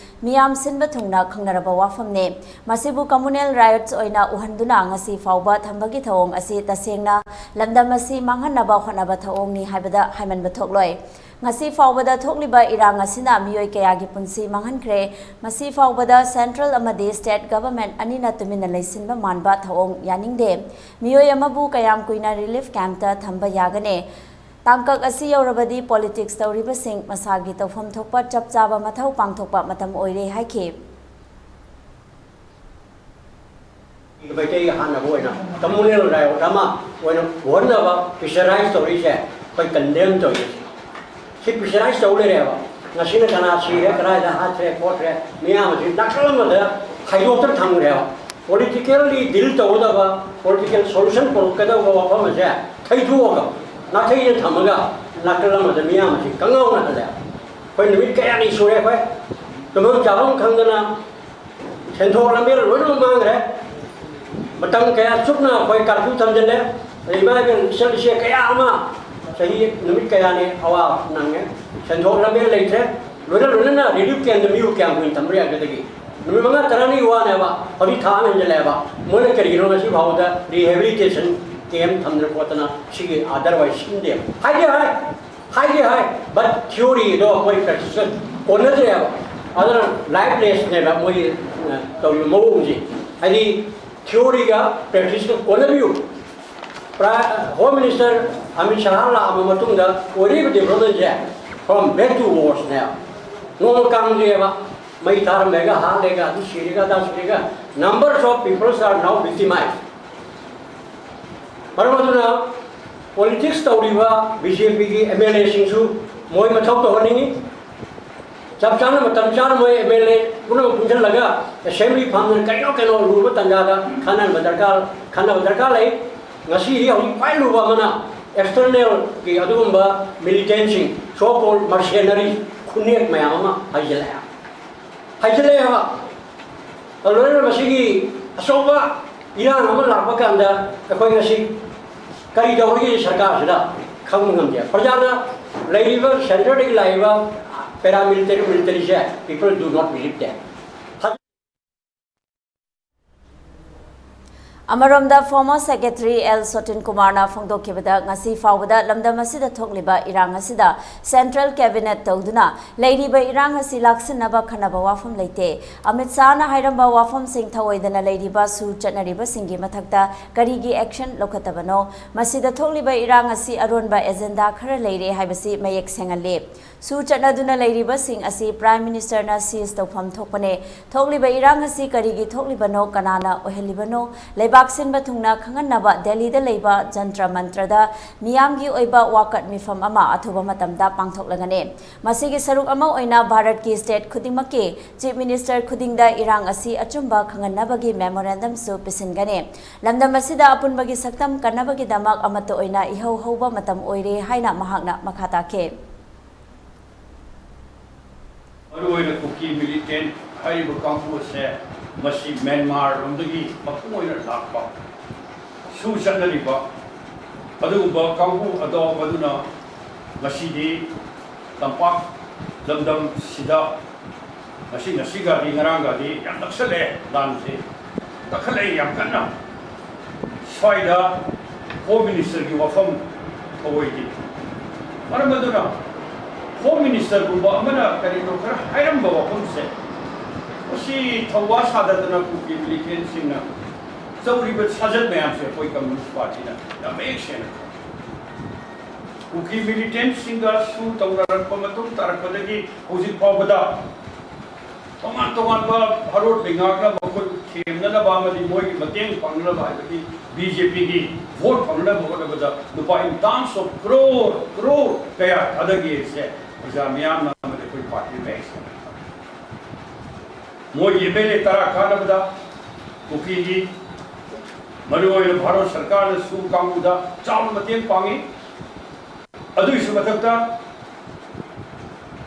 ꯃꯤꯌꯥꯝ ꯁꯤꯟꯕ ꯊꯨꯡꯅ ꯈꯪꯅꯔꯕ ꯋꯥꯐꯝꯅꯤ꯫ ꯃꯁꯤꯕꯨ communal riots ꯑꯣꯏꯅ ꯎꯍꯟꯗꯨꯅ ꯉꯁꯤ ꯐꯥꯎꯕ ꯊꯝꯕꯒꯤ ꯊꯧꯑꯣꯡ ꯑꯁꯤ ꯇꯁꯦꯡꯅ ꯂꯝꯗꯝ ꯑꯁꯤ ꯃꯥꯡꯍꯟꯅꯕ ꯍꯣꯠꯅꯕ ꯊꯧꯑꯣꯡꯅꯤ ꯍꯥꯏꯕꯗ ꯍꯥꯏꯃꯟꯕ ꯊꯣꯛꯂꯣꯏ꯫ ꯉꯁꯤ ꯐꯥꯎꯕꯗ ꯊꯣꯛꯂꯤꯕ ꯏꯔꯥꯡ ꯑꯁꯤꯅ ꯃꯤꯑꯣꯏ ꯀꯌꯥꯒꯤ ꯄꯨꯟꯁꯤ ꯃꯥꯡꯍꯟꯈ꯭ꯔꯦ꯫ ꯃꯁꯤ ꯐꯥꯎꯕꯗ central ꯑꯃꯗꯤ state government ꯑꯅꯤꯅ ꯇꯨꯃꯤꯟꯅ ꯂꯩꯁꯤꯟꯕ ꯃꯥꯟꯕ ꯊꯧꯑꯣꯡ ꯌꯥꯅꯤꯡꯗꯦ꯫ ꯃꯤꯑꯣꯏ ꯑꯃꯕꯨ ꯀꯌꯥꯝ ꯀꯨꯏꯅ relief campꯇ ꯊꯝꯕ ꯌꯥꯒꯅꯤ? ꯇꯥꯡꯀꯛ ꯑꯁꯤ ꯌꯧꯔꯕꯗꯤ politics ꯇꯧꯔꯤꯕꯁꯤꯡ ꯃꯁꯥꯒꯤ ꯇꯧꯐꯝ ꯊꯣꯛꯄ ꯆꯞ ꯆꯥꯕ ꯃꯊꯧ ꯄꯥꯡꯊꯣꯛꯄ ꯃꯇꯝ ꯑꯣꯏꯔꯦ ꯍꯥꯏꯈꯤ꯫ ꯃꯩꯇꯩꯒ ꯍꯥꯟꯅꯕ ꯑꯣꯏꯅ communal riot ꯑꯃ ꯑꯣꯏꯅ ꯎꯍꯟꯅꯕ pressurize ꯇꯧꯔꯤꯁꯦ ꯑꯩꯈꯣꯏ condemn ꯇꯧꯔꯤꯁꯦ꯫ ꯁꯤ pressurize ꯇꯧ ꯂꯩꯔꯦꯕ꯫ ꯉꯁꯤꯅ ꯀꯅꯥ ꯁꯤꯔꯦ, ꯀꯗꯥꯏꯗ ꯍꯥꯠꯈ꯭ꯔꯦ, ꯈꯣꯠꯈ꯭ꯔꯦ, ꯃꯤꯌꯥꯝ ꯑꯁꯤ ꯅꯥꯀꯜ ꯑꯃꯗ ꯈꯥꯏꯗꯣꯛꯇꯅ ꯊꯝꯈ꯭ꯔꯦꯕ꯫ Politically deal ꯇꯧꯒꯗꯕ, political solution ꯄꯨꯔꯛꯀꯗꯕ ꯋꯥꯐꯝ ꯑꯁꯦ ꯊꯩꯗꯣꯛꯑꯒ, ꯅꯥꯊꯩꯗ ꯊꯝꯃꯒ ꯅꯥꯀꯜ ꯑꯃꯗ ꯃꯤꯌꯥꯝ ꯑꯁꯤ ꯀꯪꯉꯥꯎꯅꯍꯜꯂꯦ꯫ ꯑꯩꯈꯣꯏ ꯅꯨꯃꯤꯠ ꯀꯌꯥꯅꯤ ꯁꯨꯔꯦ ꯑꯩꯈꯣꯏ ꯇꯨꯝꯐꯝ ꯆꯥꯐꯝ ꯈꯪꯗꯅ ꯁꯦꯟꯊꯣꯛ ꯂꯝꯕꯤ ꯂꯣꯏꯅꯃꯛ ꯃꯥꯡꯈ꯭ꯔꯦ꯫ ꯃꯇꯝ ꯀꯌꯥ ꯆꯨꯞꯅ ꯑꯩꯈꯣꯏ curfew ꯊꯝꯖꯤꯜꯂꯦ꯫ ꯑꯗꯩ ꯏꯃꯥ ꯏꯕꯦꯟ ꯏꯆꯜ ꯏꯆꯦ ꯀꯌꯥ ꯑꯃ ꯆꯍꯤ ꯅꯨꯃꯤꯠ ꯀꯌꯥꯅꯤ ꯑꯋꯥꯕ ꯅꯪꯉꯦ꯫ ꯁꯦꯟꯊꯣꯛ ꯂꯝꯕꯤ ꯂꯩꯇ꯭ꯔꯦ꯫ ꯂꯣꯏꯅ ꯂꯣꯏꯅꯅ relief campꯇ ꯃꯤꯕꯨ ꯀꯌꯥꯝ ꯀꯨꯏꯅ ꯊꯝꯕ ꯌꯥꯒꯗꯒꯦ? ꯅꯨꯃꯤꯠ ꯃꯉꯥ ꯇꯔꯥꯅꯤ ꯋꯥꯅꯦꯕ, ꯍꯧꯖꯤꯛ ꯊꯥ ꯑꯃ ꯍꯦꯟꯖꯜꯂꯛꯑꯦꯕ꯫ ꯃꯣꯏꯅ ꯀꯔꯤꯒꯤꯅꯣ ꯉꯁꯤ ꯐꯥꯎꯕꯗ rehabilitation camp ꯊꯝꯗꯅ ꯈꯣꯠꯇꯅ ꯁꯤꯒꯤ otherwise ꯁꯤꯟꯗꯦꯕ? ꯍꯥꯏꯗꯤ ꯍꯥꯏ, ꯍꯥꯏꯗꯤ ꯍꯥꯏ, but theoryꯗꯣ ꯑꯩꯈꯣꯏ practiceꯀ ꯀꯣꯟꯅꯗ꯭ꯔꯦꯕ꯫ ꯑꯗꯨꯅ lifelessꯅꯦꯕ ꯃꯣꯏꯒꯤ, ꯑ, ꯇꯧꯔꯤꯕ ꯃꯑꯣꯡꯁꯦ꯫ ꯍꯥꯏꯗꯤ theoryꯒ practiceꯀ ꯀꯣꯟꯅꯕꯤꯌꯨ꯫ Home Minister ꯑꯃꯤꯠ ꯁꯍꯥ ꯂꯥꯛꯑꯕ ꯃꯇꯨꯡꯗ ꯑꯣꯏꯔꯤꯕ developmentꯁꯦ from bad to worseꯅꯦꯕ꯫ ꯅꯣꯡꯃ ꯀꯥꯡꯗꯦꯕ, ꯃꯩ ꯊꯥꯔꯝꯃꯦꯒ, ꯍꯥꯠꯂꯦꯒ, ꯑꯗꯨ ꯁꯤꯔꯦꯒ, ꯑꯗꯥ ꯁꯤꯔꯦꯒ, numbers of peoples are now victimized꯫ ꯃꯔꯝ ꯑꯗꯨꯅ politics ꯇꯧꯔꯤꯕ BJPꯒꯤ MLAꯁꯤꯡꯁꯨ ꯃꯣꯏ ꯃꯊꯧ ꯇꯧꯍꯟꯅꯤꯡꯉꯤ꯫ ꯆꯞ ꯆꯥꯅ ꯃꯇꯝ ꯆꯥꯅ ꯃꯣꯏ ꯑꯦꯝ ꯑꯦꯜ ꯑꯦ ꯄꯨꯝꯅꯃꯛ ꯄꯨꯟꯁꯤꯜꯂꯒ ꯑꯦꯁꯦꯝꯕ꯭ꯂꯤ ꯐꯝꯗꯅ ꯀꯩꯅꯣ ꯀꯩꯅꯣ ꯑꯔꯨꯕ ꯇꯥꯟꯖꯥꯗ ꯈꯟꯅꯍꯟꯕ ꯗꯔꯀꯥꯔ, ꯈꯟꯅꯕ ꯗꯔꯀꯥꯔ ꯂꯩ꯫ ꯉꯁꯤꯗꯤ ꯍꯧꯖꯤꯛ ꯈ꯭ꯋꯥꯏ ꯂꯨꯕ ꯑꯃꯅ ꯑꯦꯛꯁꯇꯔꯅꯦꯜꯒꯤ ꯑꯗꯨꯒꯨꯝꯕ ꯃꯤꯂꯤꯇꯦꯟꯁꯤꯡ, ꯁꯣ ꯀꯣꯜ ꯃꯔꯁꯦꯅꯔꯤ ꯈꯨꯅꯦꯛ ꯃꯌꯥꯝ ꯑꯃ ꯍꯩꯖꯤꯜꯂꯛꯑꯦ꯫ ꯍꯩꯖꯤꯜꯂꯛꯑꯦꯕ꯫ ꯂꯣꯏꯅꯅ ꯃꯁꯤꯒꯤ ꯑꯆꯧꯕ ꯏꯔꯥꯡ ꯑꯃ ꯂꯥꯛꯄ ꯀꯥꯟꯗ ꯑꯩꯈꯣꯏ ꯉꯁꯤ ꯀꯔꯤ ꯇꯧꯔꯤꯒꯦ ꯁꯔꯀꯥꯔꯁꯤꯗ ꯈꯪꯕ ꯉꯝꯗꯦ꯫ ꯄ꯭ꯔꯖꯥꯅ ꯂꯩꯔꯤꯕ ꯁꯦꯟꯇꯔꯗꯒꯤ ꯂꯥꯛꯏꯕ ꯄꯦꯔꯥꯃꯤꯂꯤꯇꯔꯤ, ꯃꯤꯂꯤꯇꯔꯤꯁꯦ, people do not believe that꯫ ꯑꯃꯔꯣꯝꯗ, former secretary ꯑꯦꯜ ꯁꯣꯇꯤꯟ ꯀꯨꯃꯥꯔꯅ ꯐꯣꯡꯗꯣꯛꯈꯤꯕꯗ, ꯉꯁꯤ ꯐꯥꯎꯕꯗ ꯂꯝꯗꯝ ꯑꯁꯤꯗ ꯊꯣꯛꯂꯤꯕ ꯏꯔꯥꯡ ꯑꯁꯤꯗ central cabinet ꯇꯧꯗꯨꯅ ꯂꯩꯔꯤꯕ ꯏꯔꯥꯡ ꯑꯁꯤ ꯂꯥꯛꯁꯤꯟꯅꯕ ꯈꯟꯅꯕ ꯋꯥꯐꯝ ꯂꯩꯇꯦ꯫ ꯑꯃꯤꯠ ꯁꯥꯍꯅ ꯍꯥꯏꯔꯝꯕ ꯋꯥꯐꯝꯁꯤꯡ ꯊꯧꯑꯣꯏꯗꯅ ꯂꯩꯔꯤꯕ ꯁꯨ ꯆꯠꯅꯔꯤꯕꯁꯤꯡꯒꯤ ꯃꯊꯛꯇ ꯀꯔꯤꯒꯤ action ꯂꯧꯈꯠꯇꯕꯅꯣ? ꯃꯁꯤꯗ ꯊꯣꯛꯂꯤꯕ ꯏꯔꯥꯡ ꯑꯁꯤ ꯑꯔꯣꯟꯕ agenda ꯈꯔ ꯂꯩꯔꯦ ꯍꯥꯏꯕꯁꯤ ꯃꯌꯦꯛ ꯁꯦꯡꯍꯜꯂꯤ꯫ ꯁꯨ ꯆꯠꯅꯗꯨꯅ ꯂꯩꯔꯤꯕꯁꯤꯡ ꯑꯁꯤ Prime Ministerꯅ seize ꯇꯧꯐꯝ ꯊꯣꯛꯄꯅꯦ꯫ ꯊꯣꯛꯂꯤꯕ ꯏꯔꯥꯡ ꯑꯁꯤ ꯀꯔꯤꯒꯤ ꯊꯣꯛꯂꯤꯕꯅꯣ, ꯀꯅꯥꯅ ꯑꯣꯏꯍꯜꯂꯤꯕꯅꯣ? ꯂꯩꯕꯥꯛ ꯁꯤꯟꯕ ꯊꯨꯡꯅ ꯈꯪꯍꯟꯅꯕ ꯗꯦꯜꯂꯤꯗ ꯂꯩꯕ ꯖꯟꯇ꯭ꯔ ꯃꯟꯇ꯭ꯔꯗ ꯃꯤꯌꯥꯝꯒꯤ ꯑꯣꯏꯕ ꯋꯥꯀꯠ ꯃꯤꯐꯝ ꯑꯃ ꯑꯊꯨꯕ ꯃꯇꯝꯗ ꯄꯥꯡꯊꯣꯛꯂꯒꯅꯤ꯫ ꯃꯁꯤꯒꯤ ꯁꯔꯨꯛ ꯑꯃ ꯑꯣꯏꯅ ꯚꯥꯔꯠꯀꯤ state ꯈꯨꯗꯤꯡꯃꯛꯀꯤ Chief Minister ꯈꯨꯗꯤꯡꯗ ꯏꯔꯥꯡ ꯑꯁꯤ ꯑꯆꯨꯝꯕ ꯈꯪꯍꯟꯅꯕꯒꯤ memorandumꯁꯨ ꯄꯤꯁꯤꯟꯒꯅꯤ꯫ ꯂꯝꯗꯝ ꯑꯁꯤꯗ ꯑꯄꯨꯟꯕꯒꯤ ꯁꯛꯇꯝ ꯀꯟꯅꯕꯒꯤꯗꯃꯛ ꯑꯃꯠꯇ ꯑꯣꯏꯅ ꯏꯍꯧ ꯍꯧꯕ ꯃꯇꯝ ꯑꯣꯏꯔꯦ ꯍꯥꯏꯅ ꯃꯍꯥꯛꯅ ꯃꯈꯥ ꯇꯥꯈꯤ꯫ ꯃꯔꯨꯑꯣꯏꯅ ꯀꯨꯀꯤ militant ꯍꯥꯏꯔꯤꯕ ꯀꯥꯡꯕꯨ ꯑꯁꯦ ꯃꯁꯤ ꯃ꯭ꯌꯥꯟꯃꯥꯔ ꯂꯣꯝꯗꯒꯤ ꯃꯄꯨꯡ ꯑꯣꯏꯅ ꯂꯥꯛꯄ ꯁꯨ ꯆꯠꯅꯔꯤꯕ ꯑꯗꯨꯒꯨꯝꯕ ꯀꯥꯡꯕꯨ ꯑꯗꯣ ꯃꯗꯨꯅ ꯉꯁꯤꯗꯤ ꯇꯝꯄꯥꯛ ꯂꯝꯗꯝꯁꯤꯗ ꯉꯁꯤ, ꯉꯁꯤꯒꯗꯤ ꯉꯔꯥꯡꯒꯗꯤ ꯌꯥꯝ ꯅꯛꯁꯜꯂꯛꯑꯦ ꯂꯥꯟꯁꯦ꯫ ꯀꯥꯈꯠꯂꯛꯏ ꯌꯥꯝ ꯀꯟꯅ꯫ ꯁ꯭ꯋꯥꯏꯗ Home Ministerꯒꯤ ꯋꯥꯐꯝ ꯊꯧꯑꯣꯏꯗꯦ꯫ ꯃꯔꯝ ꯑꯗꯨꯅ Home Ministerꯒꯨꯝꯕ ꯑꯃꯅ ꯀꯔꯤꯅꯣ ꯈꯔ ꯍꯥꯏꯔꯝꯕ ꯋꯥꯐꯝꯁꯦ, ꯃꯁꯤ ꯊꯧꯋꯥ ꯁꯥꯗꯗꯅ ꯀꯨꯀꯤ militantꯁꯤꯡꯅ ꯇꯧꯔꯤꯕ ꯁꯥꯖꯠ ꯃꯌꯥꯝꯁꯦ ꯑꯩꯈꯣꯏ Communist Partyꯅ ꯌꯥꯝ ꯃꯌꯦꯛ ꯁꯦꯡꯅ ꯈꯪꯏ꯫ ꯀꯨꯀꯤ militantꯁꯤꯡꯒ ꯁꯨ ꯇꯧꯅꯔꯛꯄ ꯃꯇꯨꯡ ꯇꯥꯔꯛꯄꯗꯒꯤ ꯍꯧꯖꯤꯛ ꯐꯥꯎꯕꯗ ꯇꯣꯉꯥꯟ ꯇꯣꯉꯥꯟꯕ ꯚꯥꯔꯣꯠ ꯂꯩꯉꯥꯛꯅ ꯃꯈꯣꯏꯕꯨ ꯊꯦꯝꯅꯅꯕ ꯑꯃꯗꯤ ꯃꯣꯏꯒꯤ ꯃꯇꯦꯡ ꯄꯥꯡꯅꯅꯕ ꯍꯥꯏꯕꯗꯤ ꯕꯤ ꯖꯦ ꯄꯤꯒꯤ ꯚꯣꯠ ꯐꯪꯅꯕ ꯍꯣꯠꯅꯕꯗ ꯂꯨꯄꯥ in terms of crore, crore ꯀꯌꯥ ꯊꯥꯗꯒꯦꯁꯦ ꯄ꯭ꯔꯖꯥ ꯃꯤꯌꯥꯝꯅ ꯑꯃꯗꯤ ꯑꯩꯈꯣꯏ ꯄꯥꯔꯇꯤ ꯃꯌꯥꯝꯁꯤꯡꯅ ꯃꯣꯏꯒꯤ ꯑꯦꯝ ꯑꯦꯜ ꯑꯦ ꯇꯔꯥ ꯀꯥꯅꯕꯗ ꯀꯨꯀꯤꯒꯤ ꯃꯔꯨꯑꯣꯏꯅ ꯚꯥꯔꯠ ꯁꯔꯀꯥꯔꯅ ꯁꯨ ꯀꯥꯡꯕꯨꯗ ꯆꯥꯎꯅ ꯃꯇꯦꯡ ꯄꯥꯡꯉꯤ꯫ ꯑꯗꯨꯒꯤꯁꯨ ꯃꯊꯛꯇ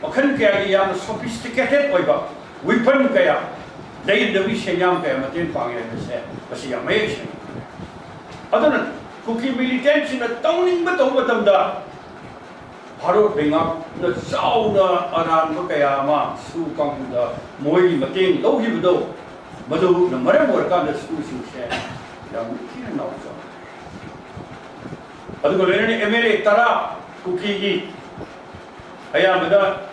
ꯃꯈꯜ ꯀꯌꯥꯒꯤ ꯌꯥꯝꯅ sophisticated ꯑꯣꯏꯕ weapon ꯀꯌꯥ, ꯂꯩꯔꯤꯕꯒꯤ ꯁꯦꯟꯌꯥꯝ ꯀꯌꯥ ꯃꯇꯦꯡ ꯄꯥꯡꯉꯦ ꯍꯥꯏꯕꯁꯦ ꯃꯁꯤ ꯌꯥꯝ ꯃꯌꯦꯛ ꯁꯦꯡꯅ ꯎꯠꯂꯦ꯫ ꯑꯗꯨꯅ ꯀꯨꯀꯤ ꯃꯤꯂꯤꯇꯦꯟꯁꯤꯡꯅ ꯇꯧꯅꯤꯡꯕ ꯇꯧꯕ ꯃꯇꯝꯗ ꯚꯥꯔꯠ ꯂꯩꯉꯥꯛꯅ ꯆꯥꯎꯅ ꯑꯔꯥꯟꯕ ꯀꯌꯥ ꯑꯃ ꯁꯨ ꯀꯥꯡꯕꯨꯗ ꯃꯣꯏꯒꯤ ꯃꯇꯦꯡ ꯂꯧꯈꯤꯕꯗꯣ, ꯃꯗꯨꯅ ꯃꯔꯝ ꯑꯣꯏꯔꯀꯥꯟꯗ ꯁꯨꯁꯤꯡꯁꯦ ꯌꯥꯝ ꯊꯤꯅ ꯅꯥꯎꯆꯥꯎ꯫ ꯑꯗꯨꯒ ꯂꯣꯏꯅꯅ ꯑꯦꯝ ꯑꯦꯜ ꯑꯦ ꯇꯔꯥ ꯀꯨꯀꯤꯒꯤ ꯑꯌꯥꯝꯕꯗ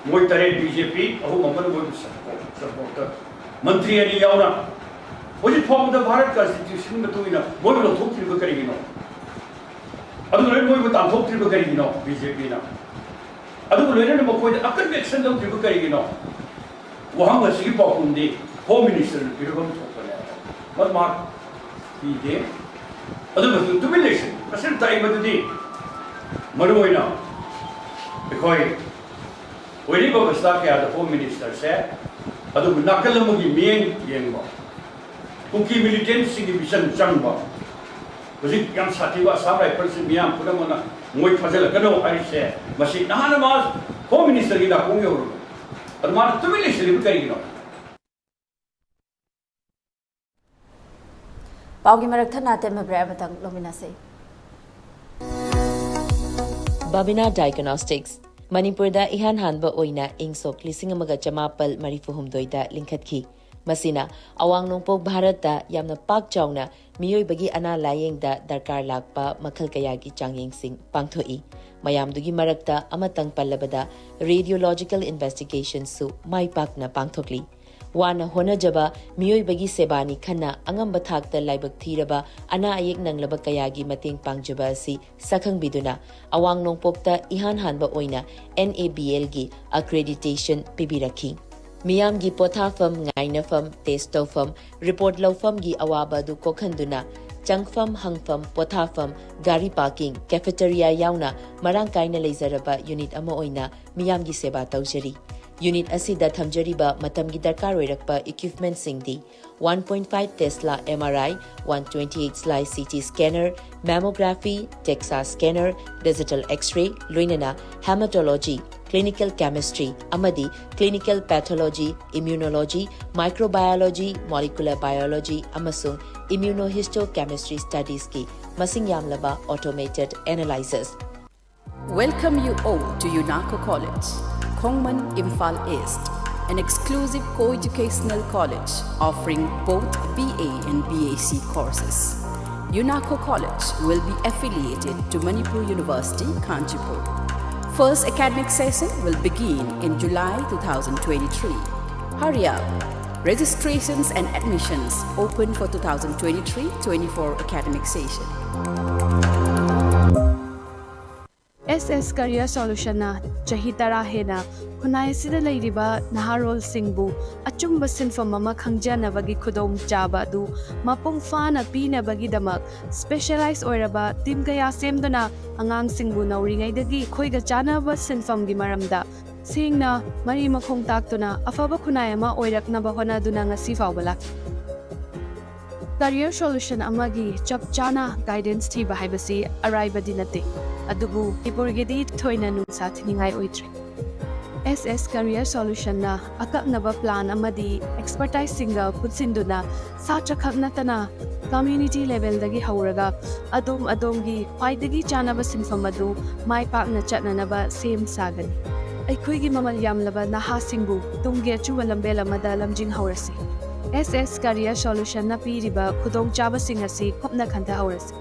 ꯃꯣꯏ ꯇꯔꯦꯠ ꯕꯤ ꯖꯦ ꯄꯤ, ꯑꯍꯨꯝ ꯑꯃꯅ ꯃꯣꯏꯕꯨ support, supporter, ꯃꯟꯇ꯭ꯔꯤ ꯑꯅꯤ ꯌꯥꯎꯅ ꯍꯧꯖꯤꯛ ꯐꯥꯎꯕꯗ ꯚꯥꯔꯠ constitution ꯃꯇꯨꯡ ꯏꯟꯅ ꯃꯣꯏꯕꯨ ꯂꯧꯊꯣꯛꯇ꯭ꯔꯤꯕ ꯀꯔꯤꯒꯤꯅꯣ? ꯑꯗꯨꯒ ꯂꯣꯏꯅ ꯃꯣꯏꯕꯨ ꯇꯥꯟꯊꯣꯛꯇ꯭ꯔꯤꯕ ꯀꯔꯤꯒꯤꯅꯣ ꯕꯤ ꯖꯦ ꯄꯤꯅ? ꯑꯗꯨꯒ ꯂꯣꯏꯅꯅ ꯃꯈꯣꯏꯗ ꯑꯀꯟꯕ action ꯂꯧꯗ꯭ꯔꯤꯕ ꯀꯔꯤꯒꯤꯅꯣ? ꯋꯥꯍꯪ ꯑꯁꯤꯒꯤ ꯄꯥꯎꯈꯨꯝꯗꯤ Home Minister ꯅ ꯄꯤꯔꯛꯐꯝ ꯊꯣꯛꯄꯅꯦ꯫ ꯃꯗꯨ ꯃꯥ ꯄꯤꯗꯦ꯫ ꯑꯗꯨꯒ ꯇꯨꯃꯤꯟ ꯂꯩꯁꯤꯟ꯫ ꯃꯁꯤꯅ ꯇꯥꯛꯏ ꯃꯗꯨꯗꯤ ꯃꯔꯨꯑꯣꯏꯅ ꯑꯩꯈꯣꯏ ꯑꯣꯏꯔꯤꯕ ꯑꯕꯁꯊꯥ ꯀꯌꯥꯗ Home Minister ꯁꯦ ꯑꯗꯨꯕꯨ ꯅꯥꯀꯜ ꯑꯃꯒꯤ ꯃꯤꯠꯌꯦꯡ ꯌꯦꯡꯕ, ꯀꯨꯀꯤ ꯃꯤꯂꯤꯇꯦꯟꯁꯤꯡꯒꯤ ꯃꯤꯆꯪ ꯆꯪꯕ, ꯍꯧꯖꯤꯛ ꯌꯥꯝ ꯁꯥꯊꯤꯕ ꯑꯁꯥꯝ ꯔꯥꯏꯐꯜꯁ ꯃꯤꯌꯥꯝ ꯄꯨꯝꯅꯃꯛꯅ ꯃꯣꯏ ꯐꯥꯖꯤꯜꯂꯛꯀꯅꯨ ꯍꯥꯏꯔꯤꯁꯦ, ꯃꯁꯤ ꯅꯍꯥꯟꯅ ꯃꯥ Home Minister ꯒꯤ ꯅꯥꯀꯣꯡ ꯌꯧꯔꯕꯅꯤ꯫ ꯑꯗꯨ ꯃꯥꯅ ꯇꯨꯃꯤꯟ ꯂꯩꯁꯤꯜꯂꯤꯕ ꯀꯔꯤꯒꯤꯅꯣ? ꯄꯥꯎꯒꯤ ꯃꯔꯛ ꯊꯠꯅ ꯇꯦꯟꯕ break ꯑꯃꯇꯪ ꯂꯧꯃꯤꯟꯅꯁꯤ꯫ ꯕꯥꯕꯤꯅꯥ ꯗꯥꯏꯒꯅꯣꯁꯇꯤꯛꯁ, ꯃꯅꯤꯄꯨꯔꯗ ꯏꯍꯥꯟ ꯍꯥꯟꯕ ꯑꯣꯏꯅ ꯏꯪ ꯁꯣꯛ ꯂꯤꯁꯤꯡ ꯑꯃꯒ ꯆꯃꯥꯄꯜ ꯃꯔꯤꯐꯨ ꯍꯨꯝꯗꯣꯏꯗ ꯂꯤꯡꯈꯠꯈꯤ꯫ ꯃꯁꯤꯅ ꯑꯋꯥꯡ ꯅꯣꯡꯄꯣꯛ ꯚꯥꯔꯠꯇ ꯌꯥꯝꯅ ꯄꯥꯛ ꯆꯥꯎꯅ ꯃꯤꯑꯣꯏꯕꯒꯤ ꯑꯅꯥ ꯂꯥꯌꯦꯡꯗ ꯗꯔꯀꯥꯔ ꯂꯥꯛꯄ ꯃꯈꯜ ꯀꯌꯥꯒꯤ ꯆꯥꯡꯌꯦꯡꯁꯤꯡ ꯄꯥꯡꯊꯣꯛꯏ꯫ ꯃꯌꯥꯝꯗꯨꯒꯤ ꯃꯔꯛꯇ ꯑꯃꯇꯪ ꯄꯜꯂꯕꯗ, radiological investigation ꯁꯨ ꯃꯥꯏ ꯄꯥꯛꯅ ꯄꯥꯡꯊꯣꯛꯂꯤ꯫ ꯋꯥꯅ ꯍꯣꯠꯅꯖꯕ ꯃꯤꯑꯣꯏꯕꯒꯤ ꯁꯦꯕꯥꯅꯤ ꯈꯟꯅ ꯑꯉꯝꯕ ꯊꯥꯛꯇ ꯂꯥꯏꯕꯛ ꯊꯤꯔꯕ ꯑꯅꯥ ꯑꯌꯦꯛ ꯅꯪꯂꯕ ꯀꯌꯥꯒꯤ ꯃꯇꯦꯡ ꯄꯥꯡꯖꯕ ꯑꯁꯤ ꯁꯛꯈꯪꯕꯤꯗꯨꯅ ꯑꯋꯥꯡ ꯅꯣꯡꯄꯣꯛꯇ ꯏꯍꯥꯟ ꯍꯥꯟꯕ ꯑꯣꯏꯅ N A B L ꯒꯤ accreditation ꯄꯤꯕꯤꯔꯛꯈꯤ꯫ ꯃꯤꯌꯥꯝꯒꯤ ꯄꯣꯊꯥꯐꯝ, ꯉꯥꯏꯅꯐꯝ, ꯇꯦꯁ ꯇꯧꯐꯝ, ꯔꯤꯄꯣꯔꯠ ꯂꯧꯐꯝꯒꯤ ꯑꯋꯥꯕ ꯑꯗꯨ ꯀꯣꯛꯍꯟꯗꯨꯅ ꯆꯪꯐꯝ, ꯍꯪꯐꯝ, ꯄꯣꯊꯥꯐꯝ, ꯒꯥꯔꯤ ꯄꯥꯔꯀꯤꯡ, ꯀꯦꯐꯦꯇꯦꯔꯤꯌꯥ ꯌꯥꯎꯅ ꯃꯔꯥꯡ ꯀꯥꯏꯅ ꯂꯩꯖꯔꯕ ꯌꯨꯅꯤꯠ ꯑꯃ ꯑꯣꯏꯅ ꯃꯤꯌꯥꯝꯒꯤ ꯁꯦꯕꯥ ꯇꯧꯖꯔꯤ꯫ ꯌꯨꯅꯤꯠ ꯑꯁꯤꯗ ꯊꯝꯖꯔꯤꯕ ꯃꯇꯝꯒꯤ ꯗꯔꯀꯥꯔ ꯑꯣꯏꯔꯛꯄ ꯏꯀ꯭ꯋꯤꯞꯃꯦꯟꯠꯁꯤꯡꯗꯤ one point five Tesla M R I, one twenty-eight slice C T scanner, mammography, DEXA scanner, digital X-ray, ꯂꯣꯏꯅꯅ hematology, clinical chemistry ꯑꯃꯗꯤ clinical pathology, immunology, microbiology, molecular biology ꯑꯃꯁꯨꯡ immunohistochemistry studiesꯀꯤ ꯃꯁꯤꯡ ꯌꯥꯝꯂꯕ automated analyzers꯫ Welcome you all to UNACO College, Khongman, Imphal East, an exclusive co-educational college offering both B A and B A C courses. UNACO College will be affiliated to Manipur University, Kanchipur. First academic session will begin in July two thousand twenty-three. Hurry up! Registrations and admissions open for two thousand twenty-three twenty-four academic session. S S Career Solutionꯅ ꯆꯍꯤ ꯇꯔꯥ ꯍꯦꯟꯅ ꯈꯨꯟꯅꯥꯏ ꯑꯁꯤꯗ ꯂꯩꯔꯤꯕ ꯅꯍꯥꯔꯣꯜꯁꯤꯡꯕꯨ ꯑꯆꯨꯝꯕ ꯁꯤꯟꯐꯝ ꯑꯃ ꯈꯪꯖꯅꯕꯒꯤ ꯈꯨꯗꯣꯡꯆꯥꯕ ꯑꯗꯨ ꯃꯄꯨꯡ ꯐꯥꯅ ꯄꯤꯅꯕꯒꯤꯗꯃꯛ specialize ꯑꯣꯏꯔꯕ team ꯀꯌꯥ ꯁꯦꯝꯗꯨꯅ ꯑꯉꯥꯡꯁꯤꯡꯕꯨ ꯅꯧꯔꯤꯉꯩꯗꯒꯤ ꯑꯩꯈꯣꯏꯒ ꯆꯥꯟꯅꯕ ꯁꯤꯟꯐꯝꯒꯤ ꯃꯔꯝꯗ ꯁꯦꯡꯅ ꯃꯔꯤ ꯃꯈꯣꯡ ꯇꯥꯛꯇꯨꯅ ꯑꯐꯕ ꯈꯨꯟꯅꯥꯏ ꯑꯃ ꯑꯣꯏꯔꯛꯅꯕ ꯍꯣꯠꯅꯗꯨꯅ ꯉꯁꯤ ꯐꯥꯎꯕ ꯂꯥꯛꯂꯤ꯫ Career Solution ꯑꯃꯒꯤ ꯆꯞ ꯆꯥꯅ guidance ꯊꯤꯕ ꯍꯥꯏꯕꯁꯤ ꯑꯔꯥꯏꯕꯗꯤ ꯅꯠꯇꯦ, ꯑꯗꯨꯕꯨ ꯃꯅꯤꯄꯨꯔꯒꯤꯗꯤ ꯊꯣꯏꯅ ꯅꯨꯡꯁꯥ ꯊꯤꯅꯤꯡꯉꯥꯏ ꯑꯣꯏꯗ꯭ꯔꯦ꯫ S S Career Solutionꯅ ꯑꯀꯛꯅꯕ plan ꯑꯃꯗꯤ expertiseꯁꯤꯡꯒ ꯄꯨꯟꯁꯤꯟꯗꯨꯅ ꯁꯥꯇ꯭ꯔ ꯈꯛ ꯅꯠꯇꯅ community levelꯗꯒꯤ ꯍꯧꯔꯒ ꯑꯗꯣꯝ ꯑꯗꯣꯝꯒꯤ ꯈ꯭ꯋꯥꯏꯗꯒꯤ ꯆꯥꯅꯕ ꯁꯤꯟꯐꯝ ꯑꯗꯨ ꯃꯥꯏ ꯄꯥꯛꯅ ꯆꯠꯅꯅꯕ ꯁꯦꯝ ꯁꯥꯒꯅꯤ꯫ ꯑꯩꯈꯣꯏꯒꯤ ꯃꯃꯜ ꯌꯥꯝꯂꯕ ꯅꯍꯥꯁꯤꯡꯕꯨ ꯇꯨꯡꯒꯤ ꯑꯆꯨꯝꯕ ꯂꯝꯕꯦꯜ ꯑꯃꯗ ꯂꯝꯖꯤꯡꯍꯧꯔꯁꯤ꯫ S S Career Solutionꯅ ꯄꯤꯔꯤꯕ ꯈꯨꯗꯣꯡꯆꯥꯕꯁꯤꯡ ꯑꯁꯤ ꯀꯨꯞꯅ ꯈꯟꯊꯍꯧꯔꯁꯤ꯫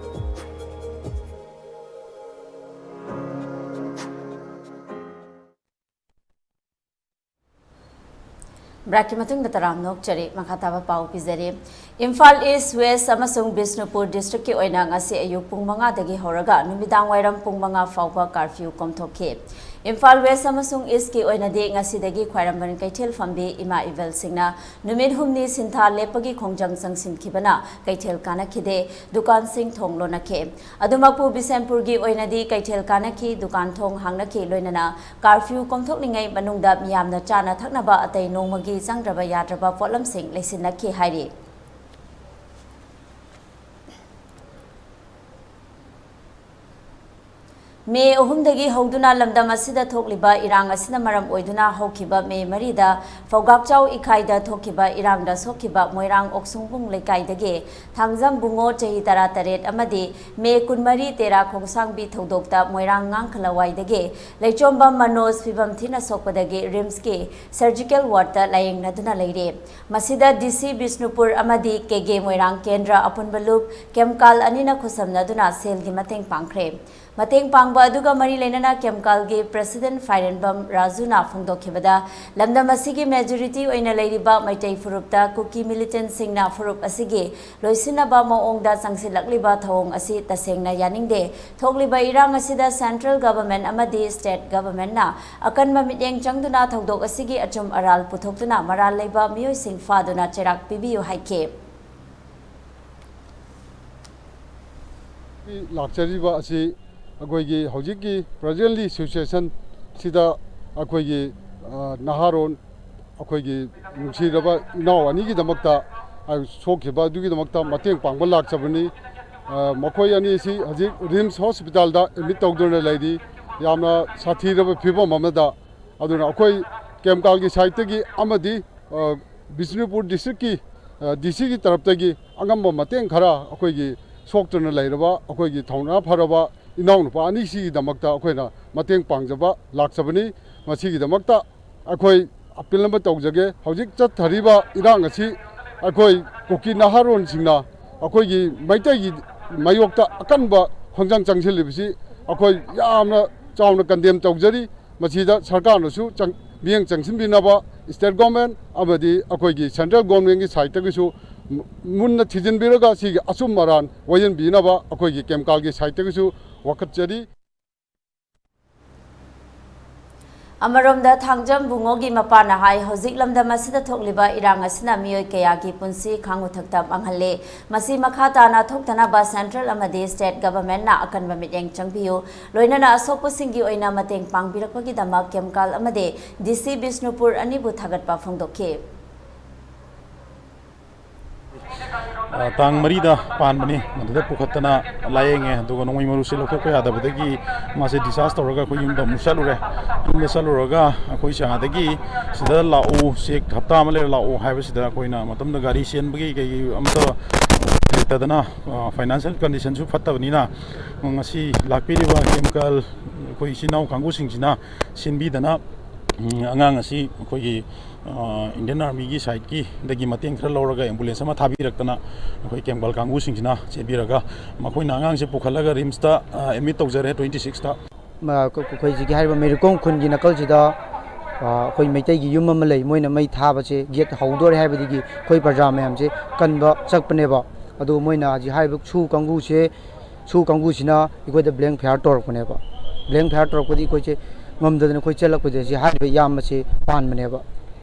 ꯕ꯭ꯔꯦꯛꯀꯤ ꯃꯇꯨꯡꯗ ꯇꯔꯥꯝꯅ ꯑꯣꯛꯆꯔꯤ꯫ ꯃꯈꯥ ꯇꯥꯕ ꯄꯥꯎ ꯄꯤꯖꯔꯤ꯫ ꯏꯝꯐꯥꯜ ꯏꯁ, ꯋꯦꯁ ꯑꯃꯁꯨꯡ ꯕꯤꯁꯅꯨꯄꯨꯔ ꯗꯤꯁꯇ꯭ꯔꯤꯛꯀꯤ ꯑꯣꯏꯅ ꯉꯁꯤ ꯑꯌꯨꯛ ꯄꯨꯡ ꯃꯉꯥꯗꯒꯤ ꯍꯧꯔꯒ ꯅꯨꯃꯤꯗꯥꯡ ꯋꯥꯏꯔꯝ ꯄꯨꯡ ꯃꯉꯥ ꯐꯥꯎꯕ ꯀꯥꯔꯐ꯭ꯌꯨ ꯀꯣꯝꯊꯣꯛꯈꯤ꯫ ꯏꯝꯐꯥꯜ ꯋꯦꯁ ꯑꯃꯁꯨꯡ ꯏꯁꯀꯤ ꯑꯣꯏꯅꯗꯤ ꯉꯁꯤꯗꯒꯤ ꯈ꯭ꯋꯥꯏꯔꯝꯕꯟ ꯀꯩꯊꯦꯜ ꯐꯝꯕꯤ ꯏꯃꯥ ꯏꯕꯦꯜꯁꯤꯡꯅ ꯅꯨꯃꯤꯠ ꯍꯨꯝꯅꯤ ꯁꯤꯟꯊꯥ ꯂꯦꯞꯄꯒꯤ ꯈꯣꯡꯖꯪ ꯆꯪꯁꯤꯟꯈꯤꯕꯅ ꯀꯩꯊꯦꯜ ꯀꯥꯅꯈꯤꯗꯦ, ꯗꯨꯀꯥꯟꯁꯤꯡ ꯊꯣꯡ ꯂꯣꯟꯅꯈꯤ꯫ ꯑꯗꯨꯃꯛꯄꯨ ꯕꯤꯁꯦꯝꯄꯨꯔꯒꯤ ꯑꯣꯏꯅꯗꯤ ꯀꯩꯊꯦꯜ ꯀꯥꯅꯈꯤ, ꯗꯨꯀꯥꯟ ꯊꯣꯡ ꯍꯥꯡꯅꯈꯤ, ꯂꯣꯏꯅꯅ ꯀꯥꯔꯐ꯭ꯌꯨ ꯀꯣꯝꯊꯣꯛꯂꯤꯉꯩ ꯃꯅꯨꯡꯗ ꯃꯤꯌꯥꯝꯅ ꯆꯥꯅ ꯊꯛꯅꯕ ꯑꯇꯩ ꯅꯣꯡꯃꯒꯤ ꯆꯪꯗ꯭ꯔꯕ ꯌꯥꯗ꯭ꯔꯕ ꯄꯣꯠꯂꯝꯁꯤꯡ ꯂꯩꯁꯤꯟꯅꯈꯤ ꯍꯥꯏꯔꯤ꯫ ꯃꯦ ꯑꯍꯨꯝꯗꯒꯤ ꯍꯧꯗꯨꯅ ꯂꯝꯗꯝ ꯑꯁꯤꯗ ꯊꯣꯛꯂꯤꯕ ꯏꯔꯥꯡ ꯑꯁꯤꯅ ꯃꯔꯝ ꯑꯣꯏꯗꯨꯅ ꯍꯧꯈꯤꯕ ꯃꯦ ꯃꯔꯤꯗ ꯐꯧꯒꯥꯛꯆꯥꯎ ꯏꯀꯥꯏꯗ ꯊꯣꯛꯈꯤꯕ ꯏꯔꯥꯡꯗ ꯁꯣꯛꯈꯤꯕ ꯃꯣꯏꯔꯥꯡ ꯑꯣꯛꯁꯨꯡꯕꯨꯡ ꯂꯩꯀꯥꯏꯗꯒꯤ ꯊꯥꯡꯖꯝ ꯕꯨꯡꯉꯣ ꯆꯍꯤ ꯇꯔꯥꯇꯔꯦꯠ ꯑꯃꯗꯤ ꯃꯦ ꯀꯨꯟꯃꯔꯤ ꯇꯦꯔꯥ ꯈꯣꯡꯁꯥꯡꯕꯤ ꯊꯧꯗꯣꯛꯇ ꯃꯣꯏꯔꯥꯡ ꯉꯥꯡꯈꯂꯋꯥꯏꯗꯒꯤ ꯂꯩꯆꯣꯝꯕꯝ ꯃꯅꯣꯖ ꯐꯤꯕꯝ ꯊꯤꯅ ꯁꯣꯛꯄꯗꯒꯤ ꯔꯤꯝꯁꯀꯤ ꯁꯔꯖꯤꯀꯦꯜ ꯋꯥꯔꯗꯇ ꯂꯥꯌꯦꯡꯅꯗꯨꯅ ꯂꯩꯔꯤ꯫ ꯃꯁꯤꯗ ꯗꯤ ꯁꯤ ꯕꯤꯁꯅꯨꯄꯨꯔ ꯑꯃꯗꯤ ꯀꯦ ꯒꯦ ꯃꯣꯏꯔꯥꯡ ꯀꯦꯟꯗ꯭ꯔ ꯑꯄꯨꯟꯕ ꯂꯨꯞ ꯀꯦꯝꯀꯥꯜ ꯑꯅꯤꯅ ꯈꯨꯠꯁꯝꯅꯗꯨꯅ ꯁꯦꯜꯒꯤ ꯃꯇꯦꯡ ꯄꯥꯡꯈ꯭ꯔꯦ꯫ ꯃꯇꯦꯡ ꯄꯥꯡꯕ ꯑꯗꯨꯒ ꯃꯔꯤ ꯂꯩꯅꯅ ꯀꯦꯝꯀꯥꯜꯒꯤ ꯄ꯭ꯔꯦꯁꯤꯗꯦꯟꯠ ꯐꯥꯏꯔꯦꯟꯕꯝ ꯔꯥꯖꯨꯅ ꯐꯣꯡꯗꯣꯛꯈꯤꯕꯗ, ꯂꯝꯗꯝ ꯑꯁꯤꯒꯤ ꯃꯦꯖꯣꯔꯤꯇꯤ ꯑꯣꯏꯅ ꯂꯩꯔꯤꯕ ꯃꯩꯇꯩ ꯐꯨꯔꯨꯞꯇ ꯀꯨꯀꯤ ꯃꯤꯂꯤꯇꯦꯟꯠꯁꯤꯡꯅ ꯐꯨꯔꯨꯞ ꯑꯁꯤꯒꯤ ꯂꯣꯏꯁꯤꯟꯅꯕ ꯃꯑꯣꯡꯗ ꯆꯪꯁꯤꯜꯂꯛꯂꯤꯕ ꯊꯧꯑꯣꯡ ꯑꯁꯤ ꯇꯁꯦꯡꯅ ꯌꯥꯅꯤꯡꯗꯦ꯫ ꯊꯣꯛꯂꯤꯕ ꯏꯔꯥꯡ ꯑꯁꯤꯗ ꯁꯦꯟꯇ꯭ꯔꯦꯜ ꯒꯚꯔꯟꯃꯦꯟꯠ ꯑꯃꯗꯤ ꯁ꯭ꯇꯦꯠ ꯒꯚꯔꯟꯃꯦꯟꯠꯅ ꯑꯀꯟꯕ ꯃꯤꯠꯌꯦꯡ ꯆꯪꯗꯨꯅ ꯊꯧꯗꯣꯛ ꯑꯁꯤꯒꯤ ꯑꯆꯨꯝ ꯑꯔꯥꯜ ꯄꯨꯊꯣꯛꯇꯨꯅ ꯃꯔꯥꯜ ꯂꯩꯕ ꯃꯤꯑꯣꯏꯁꯤꯡ ꯐꯥꯗꯨꯅ ꯆꯩꯔꯥꯛ ꯄꯤꯕꯤꯌꯨ ꯍꯥꯏꯈꯤ꯫ ꯂꯥꯛꯆꯔꯤꯕ ꯑꯁꯤ ꯑꯩꯈꯣꯏꯒꯤ ꯍꯧꯖꯤꯛꯀꯤ presently situation ꯁꯤꯗ ꯑꯩꯈꯣꯏꯒꯤ, ꯑ, ꯅꯍꯥꯔꯣꯟ, ꯑꯩꯈꯣꯏꯒꯤ ꯅꯨꯡꯁꯤꯔꯕ ꯏꯅꯥꯎ ꯑꯅꯤꯒꯤꯗꯃꯛꯇ, ꯑ, ꯁꯣꯛꯈꯤꯕ ꯑꯗꯨꯒꯤꯗꯃꯛꯇ ꯃꯇꯦꯡ ꯄꯥꯡꯕ ꯂꯥꯛꯆꯕꯅꯤ꯫ ꯑ, ꯃꯈꯣꯏ ꯑꯅꯤꯁꯤ ꯍꯧꯖꯤꯛ ꯔꯤꯝꯁ ꯍꯣꯁꯄꯤꯇꯥꯜꯗ ꯑꯦꯗꯃꯤꯠ ꯇꯧꯗꯨꯅ ꯂꯩꯔꯤ, ꯌꯥꯝꯅ ꯁꯥꯊꯤꯔꯕ ꯐꯤꯕꯝ ꯑꯃꯗ꯫ ꯑꯗꯨꯅ ꯑꯩꯈꯣꯏ ꯀꯦꯝꯀꯥꯜꯒꯤ ꯁꯥꯏꯠꯇꯒꯤ ꯑꯃꯗꯤ, ꯑ, ꯕꯤꯁꯅꯨꯄꯨꯔ ꯗꯤꯁꯇ꯭ꯔꯤꯛꯀꯤ, ꯑ, ꯗꯤ ꯁꯤꯒꯤ ꯇꯔꯞꯇꯒꯤ ꯑꯉꯝꯕ ꯃꯇꯦꯡ ꯈꯔ ꯑꯩꯈꯣꯏꯒꯤ ꯁꯣꯛꯇꯨꯅ ꯂꯩꯔꯕ ꯑꯩꯈꯣꯏꯒꯤ ꯊꯧꯅꯥ ꯐꯔꯕ ꯏꯅꯥꯎꯅꯨꯄꯥ ꯑꯅꯤꯁꯤꯒꯤꯗꯃꯛꯇ ꯑꯩꯈꯣꯏꯅ ꯃꯇꯦꯡ ꯄꯥꯡꯖꯕ ꯂꯥꯛꯆꯕꯅꯤ꯫ ꯃꯁꯤꯒꯤꯗꯃꯛꯇ ꯑꯩꯈꯣꯏ ꯑꯄꯤꯜ ꯑꯃ ꯇꯧꯖꯒꯦ꯫ ꯍꯧꯖꯤꯛ ꯆꯠꯊꯔꯤꯕ ꯏꯔꯥꯡ ꯑꯁꯤ ꯑꯩꯈꯣꯏ ꯀꯨꯀꯤ ꯅꯍꯥꯔꯣꯟꯁꯤꯡꯅ ꯑꯩꯈꯣꯏꯒꯤ ꯃꯩꯇꯩꯒꯤ ꯃꯥꯌꯣꯛꯇ ꯑꯀꯟꯕ ꯈꯣꯡꯖꯪ ꯆꯪꯁꯤꯜꯂꯤꯕꯁꯤ ꯑꯩꯈꯣꯏ ꯌꯥꯝꯅ ꯆꯥꯎꯅ ꯀꯟꯗꯦꯝ ꯇꯧꯖꯔꯤ꯫ ꯃꯁꯤꯗ ꯁꯔꯀꯥꯔꯅꯁꯨ ꯆꯪ-, ꯃꯤꯠꯌꯦꯡ ꯆꯪꯁꯤꯟꯕꯤꯅꯕ, ꯁ꯭ꯇꯦꯠ ꯒꯣꯔꯃꯦꯟ ꯑꯃꯗꯤ ꯑꯩꯈꯣꯏꯒꯤ ꯁꯦꯟꯇ꯭ꯔꯦꯜ ꯒꯣꯔꯃꯦꯟꯒꯤ ꯁꯥꯏꯠꯇꯒꯤꯁꯨ ꯃꯨꯟꯅ ꯊꯤꯖꯤꯟꯕꯤꯔꯒ ꯁꯤꯒꯤ ꯑꯆꯨꯝ ꯑꯔꯥꯟ ꯑꯣꯏꯍꯟꯕꯤꯅꯕ ꯑꯩꯈꯣꯏꯒꯤ ꯀꯦꯝꯀꯥꯜꯒꯤ ꯁꯥꯏꯠꯇꯒꯤꯁꯨ ꯋꯥꯀꯠꯆꯔꯤ꯫ ꯑꯃꯔꯣꯝꯗ, ꯊꯥꯡꯖꯝ ꯕꯨꯡꯉꯣꯒꯤ ꯃꯄꯥꯅ ꯍꯥꯏ, ꯍꯧꯖꯤꯛ ꯂꯝꯗꯝ ꯑꯁꯤꯗ ꯊꯣꯛꯂꯤꯕ ꯏꯔꯥꯡ ꯑꯁꯤꯅ ꯃꯤꯑꯣꯏ ꯀꯌꯥꯒꯤ ꯄꯨꯟꯁꯤ ꯈꯥꯡꯉꯨꯊꯛꯇ ꯃꯥꯡꯍꯜꯂꯦ꯫ ꯃꯁꯤ ꯃꯈꯥ ꯇꯥꯅ ꯊꯣꯛꯇꯅꯕ central ꯑꯃꯗꯤ state governmentꯅ ꯑꯀꯟꯕ ꯃꯤꯠꯌꯦꯡ ꯆꯪꯕꯤꯌꯨ, ꯂꯣꯏꯅꯅ ꯑꯁꯣꯛꯄꯁꯤꯡꯒꯤ ꯑꯣꯏꯅ ꯃꯇꯦꯡ ꯄꯥꯡꯕꯤꯔꯛꯄꯒꯤꯗꯃꯛ ꯀꯦꯝꯀꯥꯜ ꯑꯃꯗꯤ DC ꯕꯤꯁꯅꯨꯄꯨꯔ ꯑꯅꯤꯕꯨ ꯊꯥꯒꯠꯄ ꯐꯣꯡꯗꯣꯛꯈꯤ꯫ ꯑ, ꯇꯥꯡ ꯃꯔꯤꯗ ꯄꯥꯟꯕꯅꯤ, ꯃꯗꯨꯗ ꯄꯨꯈꯠꯇꯅ ꯂꯥꯌꯦꯡꯉꯦ꯫ ꯑꯗꯨꯒ ꯅꯣꯡꯃꯩ ꯃꯔꯨꯁꯦ ꯂꯧꯊꯣꯛꯄ ꯌꯥꯗꯕꯗꯒꯤ ꯃꯥꯁꯦ discharge ꯇꯧꯔꯒ ꯑꯩꯈꯣꯏ ꯌꯨꯝꯗ ꯑꯃꯨꯛ ꯆꯠꯂꯨꯔꯦ꯫ ꯌꯨꯝꯗ ꯆꯠꯂꯨꯔꯒ ꯑꯩꯈꯣꯏꯁꯦ ꯑꯥꯗꯒꯤ ꯁꯤꯗ ꯂꯥꯛꯎ, ꯆꯦꯛ ꯍꯞꯇꯥ ꯑꯃ ꯂꯩꯔ ꯂꯥꯛꯎ ꯍꯥꯏꯕꯁꯤꯗ ꯑꯩꯈꯣꯏꯅ ꯃꯇꯝꯗ ꯒꯥꯔꯤ ꯆꯦꯟꯕꯒꯤ ꯀꯩꯒꯤ ꯑꯝꯇ ꯂꯩꯇꯗꯅ, ꯑ, financial conditionꯁꯨ ꯐꯠꯇꯕꯅꯤꯅ, ꯉꯁꯤ ꯂꯥꯛꯄꯤꯔꯤꯕ ꯀꯦꯝꯀꯥꯜ ꯑꯩꯈꯣꯏ ꯏꯆꯤꯟ ꯏꯅꯥꯎ ꯀꯥꯡꯕꯨꯁꯤꯡꯁꯤꯅ ꯁꯤꯟꯕꯤꯗꯅ, ꯎꯝ, ꯑꯉꯥꯡ ꯑꯁꯤ ꯑꯩꯈꯣꯏꯒꯤ ꯑ, Indian Armyꯒꯤ sideꯀꯤꯗꯒꯤ ꯃꯇꯦꯡ ꯈꯔ ꯂꯧꯔꯒ ambulance ꯑꯃ ꯊꯥꯕꯤꯔꯛꯇꯅ ꯑꯩꯈꯣꯏ ꯀꯦꯝꯀꯥꯜ ꯀꯥꯡꯕꯨꯁꯤꯡꯁꯤꯅ ꯆꯦꯟꯕꯤꯔꯒ ꯃꯈꯣꯏꯅ ꯑꯉꯥꯡꯁꯦ ꯄꯨꯈꯠꯂꯒ RIMSꯇ, ꯑ, admit ꯇꯧꯖꯔꯦ twenty sixꯇ꯫ ꯃ-, ꯑꯩꯈꯣꯏ-, ꯑꯩꯈꯣꯏ ꯍꯧꯖꯤꯛꯀꯤ ꯍꯥꯏꯔꯤꯕ ꯃꯦꯔꯤꯀꯣꯝ ꯈꯨꯟꯒꯤ ꯅꯥꯀꯜꯁꯤꯗ, ꯑ, ꯑꯩꯈꯣꯏ ꯃꯩꯇꯩꯒꯤ ꯌꯨꯝ ꯑꯃ ꯂꯩ, ꯃꯣꯏꯅ ꯃꯩ ꯊꯥꯕꯁꯦ gate ꯍꯧꯗꯣꯔꯦ ꯍꯥꯏꯕꯗꯒꯤ ꯑꯩꯈꯣꯏ ꯄ꯭ꯔꯖꯥ ꯃꯌꯥꯝꯁꯦ ꯀꯟꯕ ꯆꯠꯄꯅꯦꯕ꯫ ꯑꯗꯨ ꯃꯣꯏꯅ ꯍꯧꯖꯤꯛ ꯍꯥꯏꯔꯤꯕ SoO ꯀꯥꯡꯕꯨꯁꯦ, SoO ꯀꯥꯡꯕꯨꯁꯤꯅ ꯑꯩꯈꯣꯏꯗ blank fire ꯇꯧꯔꯛꯄꯅꯦꯕ꯫ Blank fire ꯇꯧꯔꯛꯄꯗꯤ ꯑꯩꯈꯣꯏꯁꯦ ꯉꯝꯗꯗꯅ ꯑꯩꯈꯣꯏ ꯆꯦꯜꯂꯛꯄꯗ ꯁꯤ ꯍꯥꯏꯔꯤꯕ ꯏꯌꯥꯝꯕꯁꯦ ꯄꯥꯟꯕꯅꯦꯕ꯫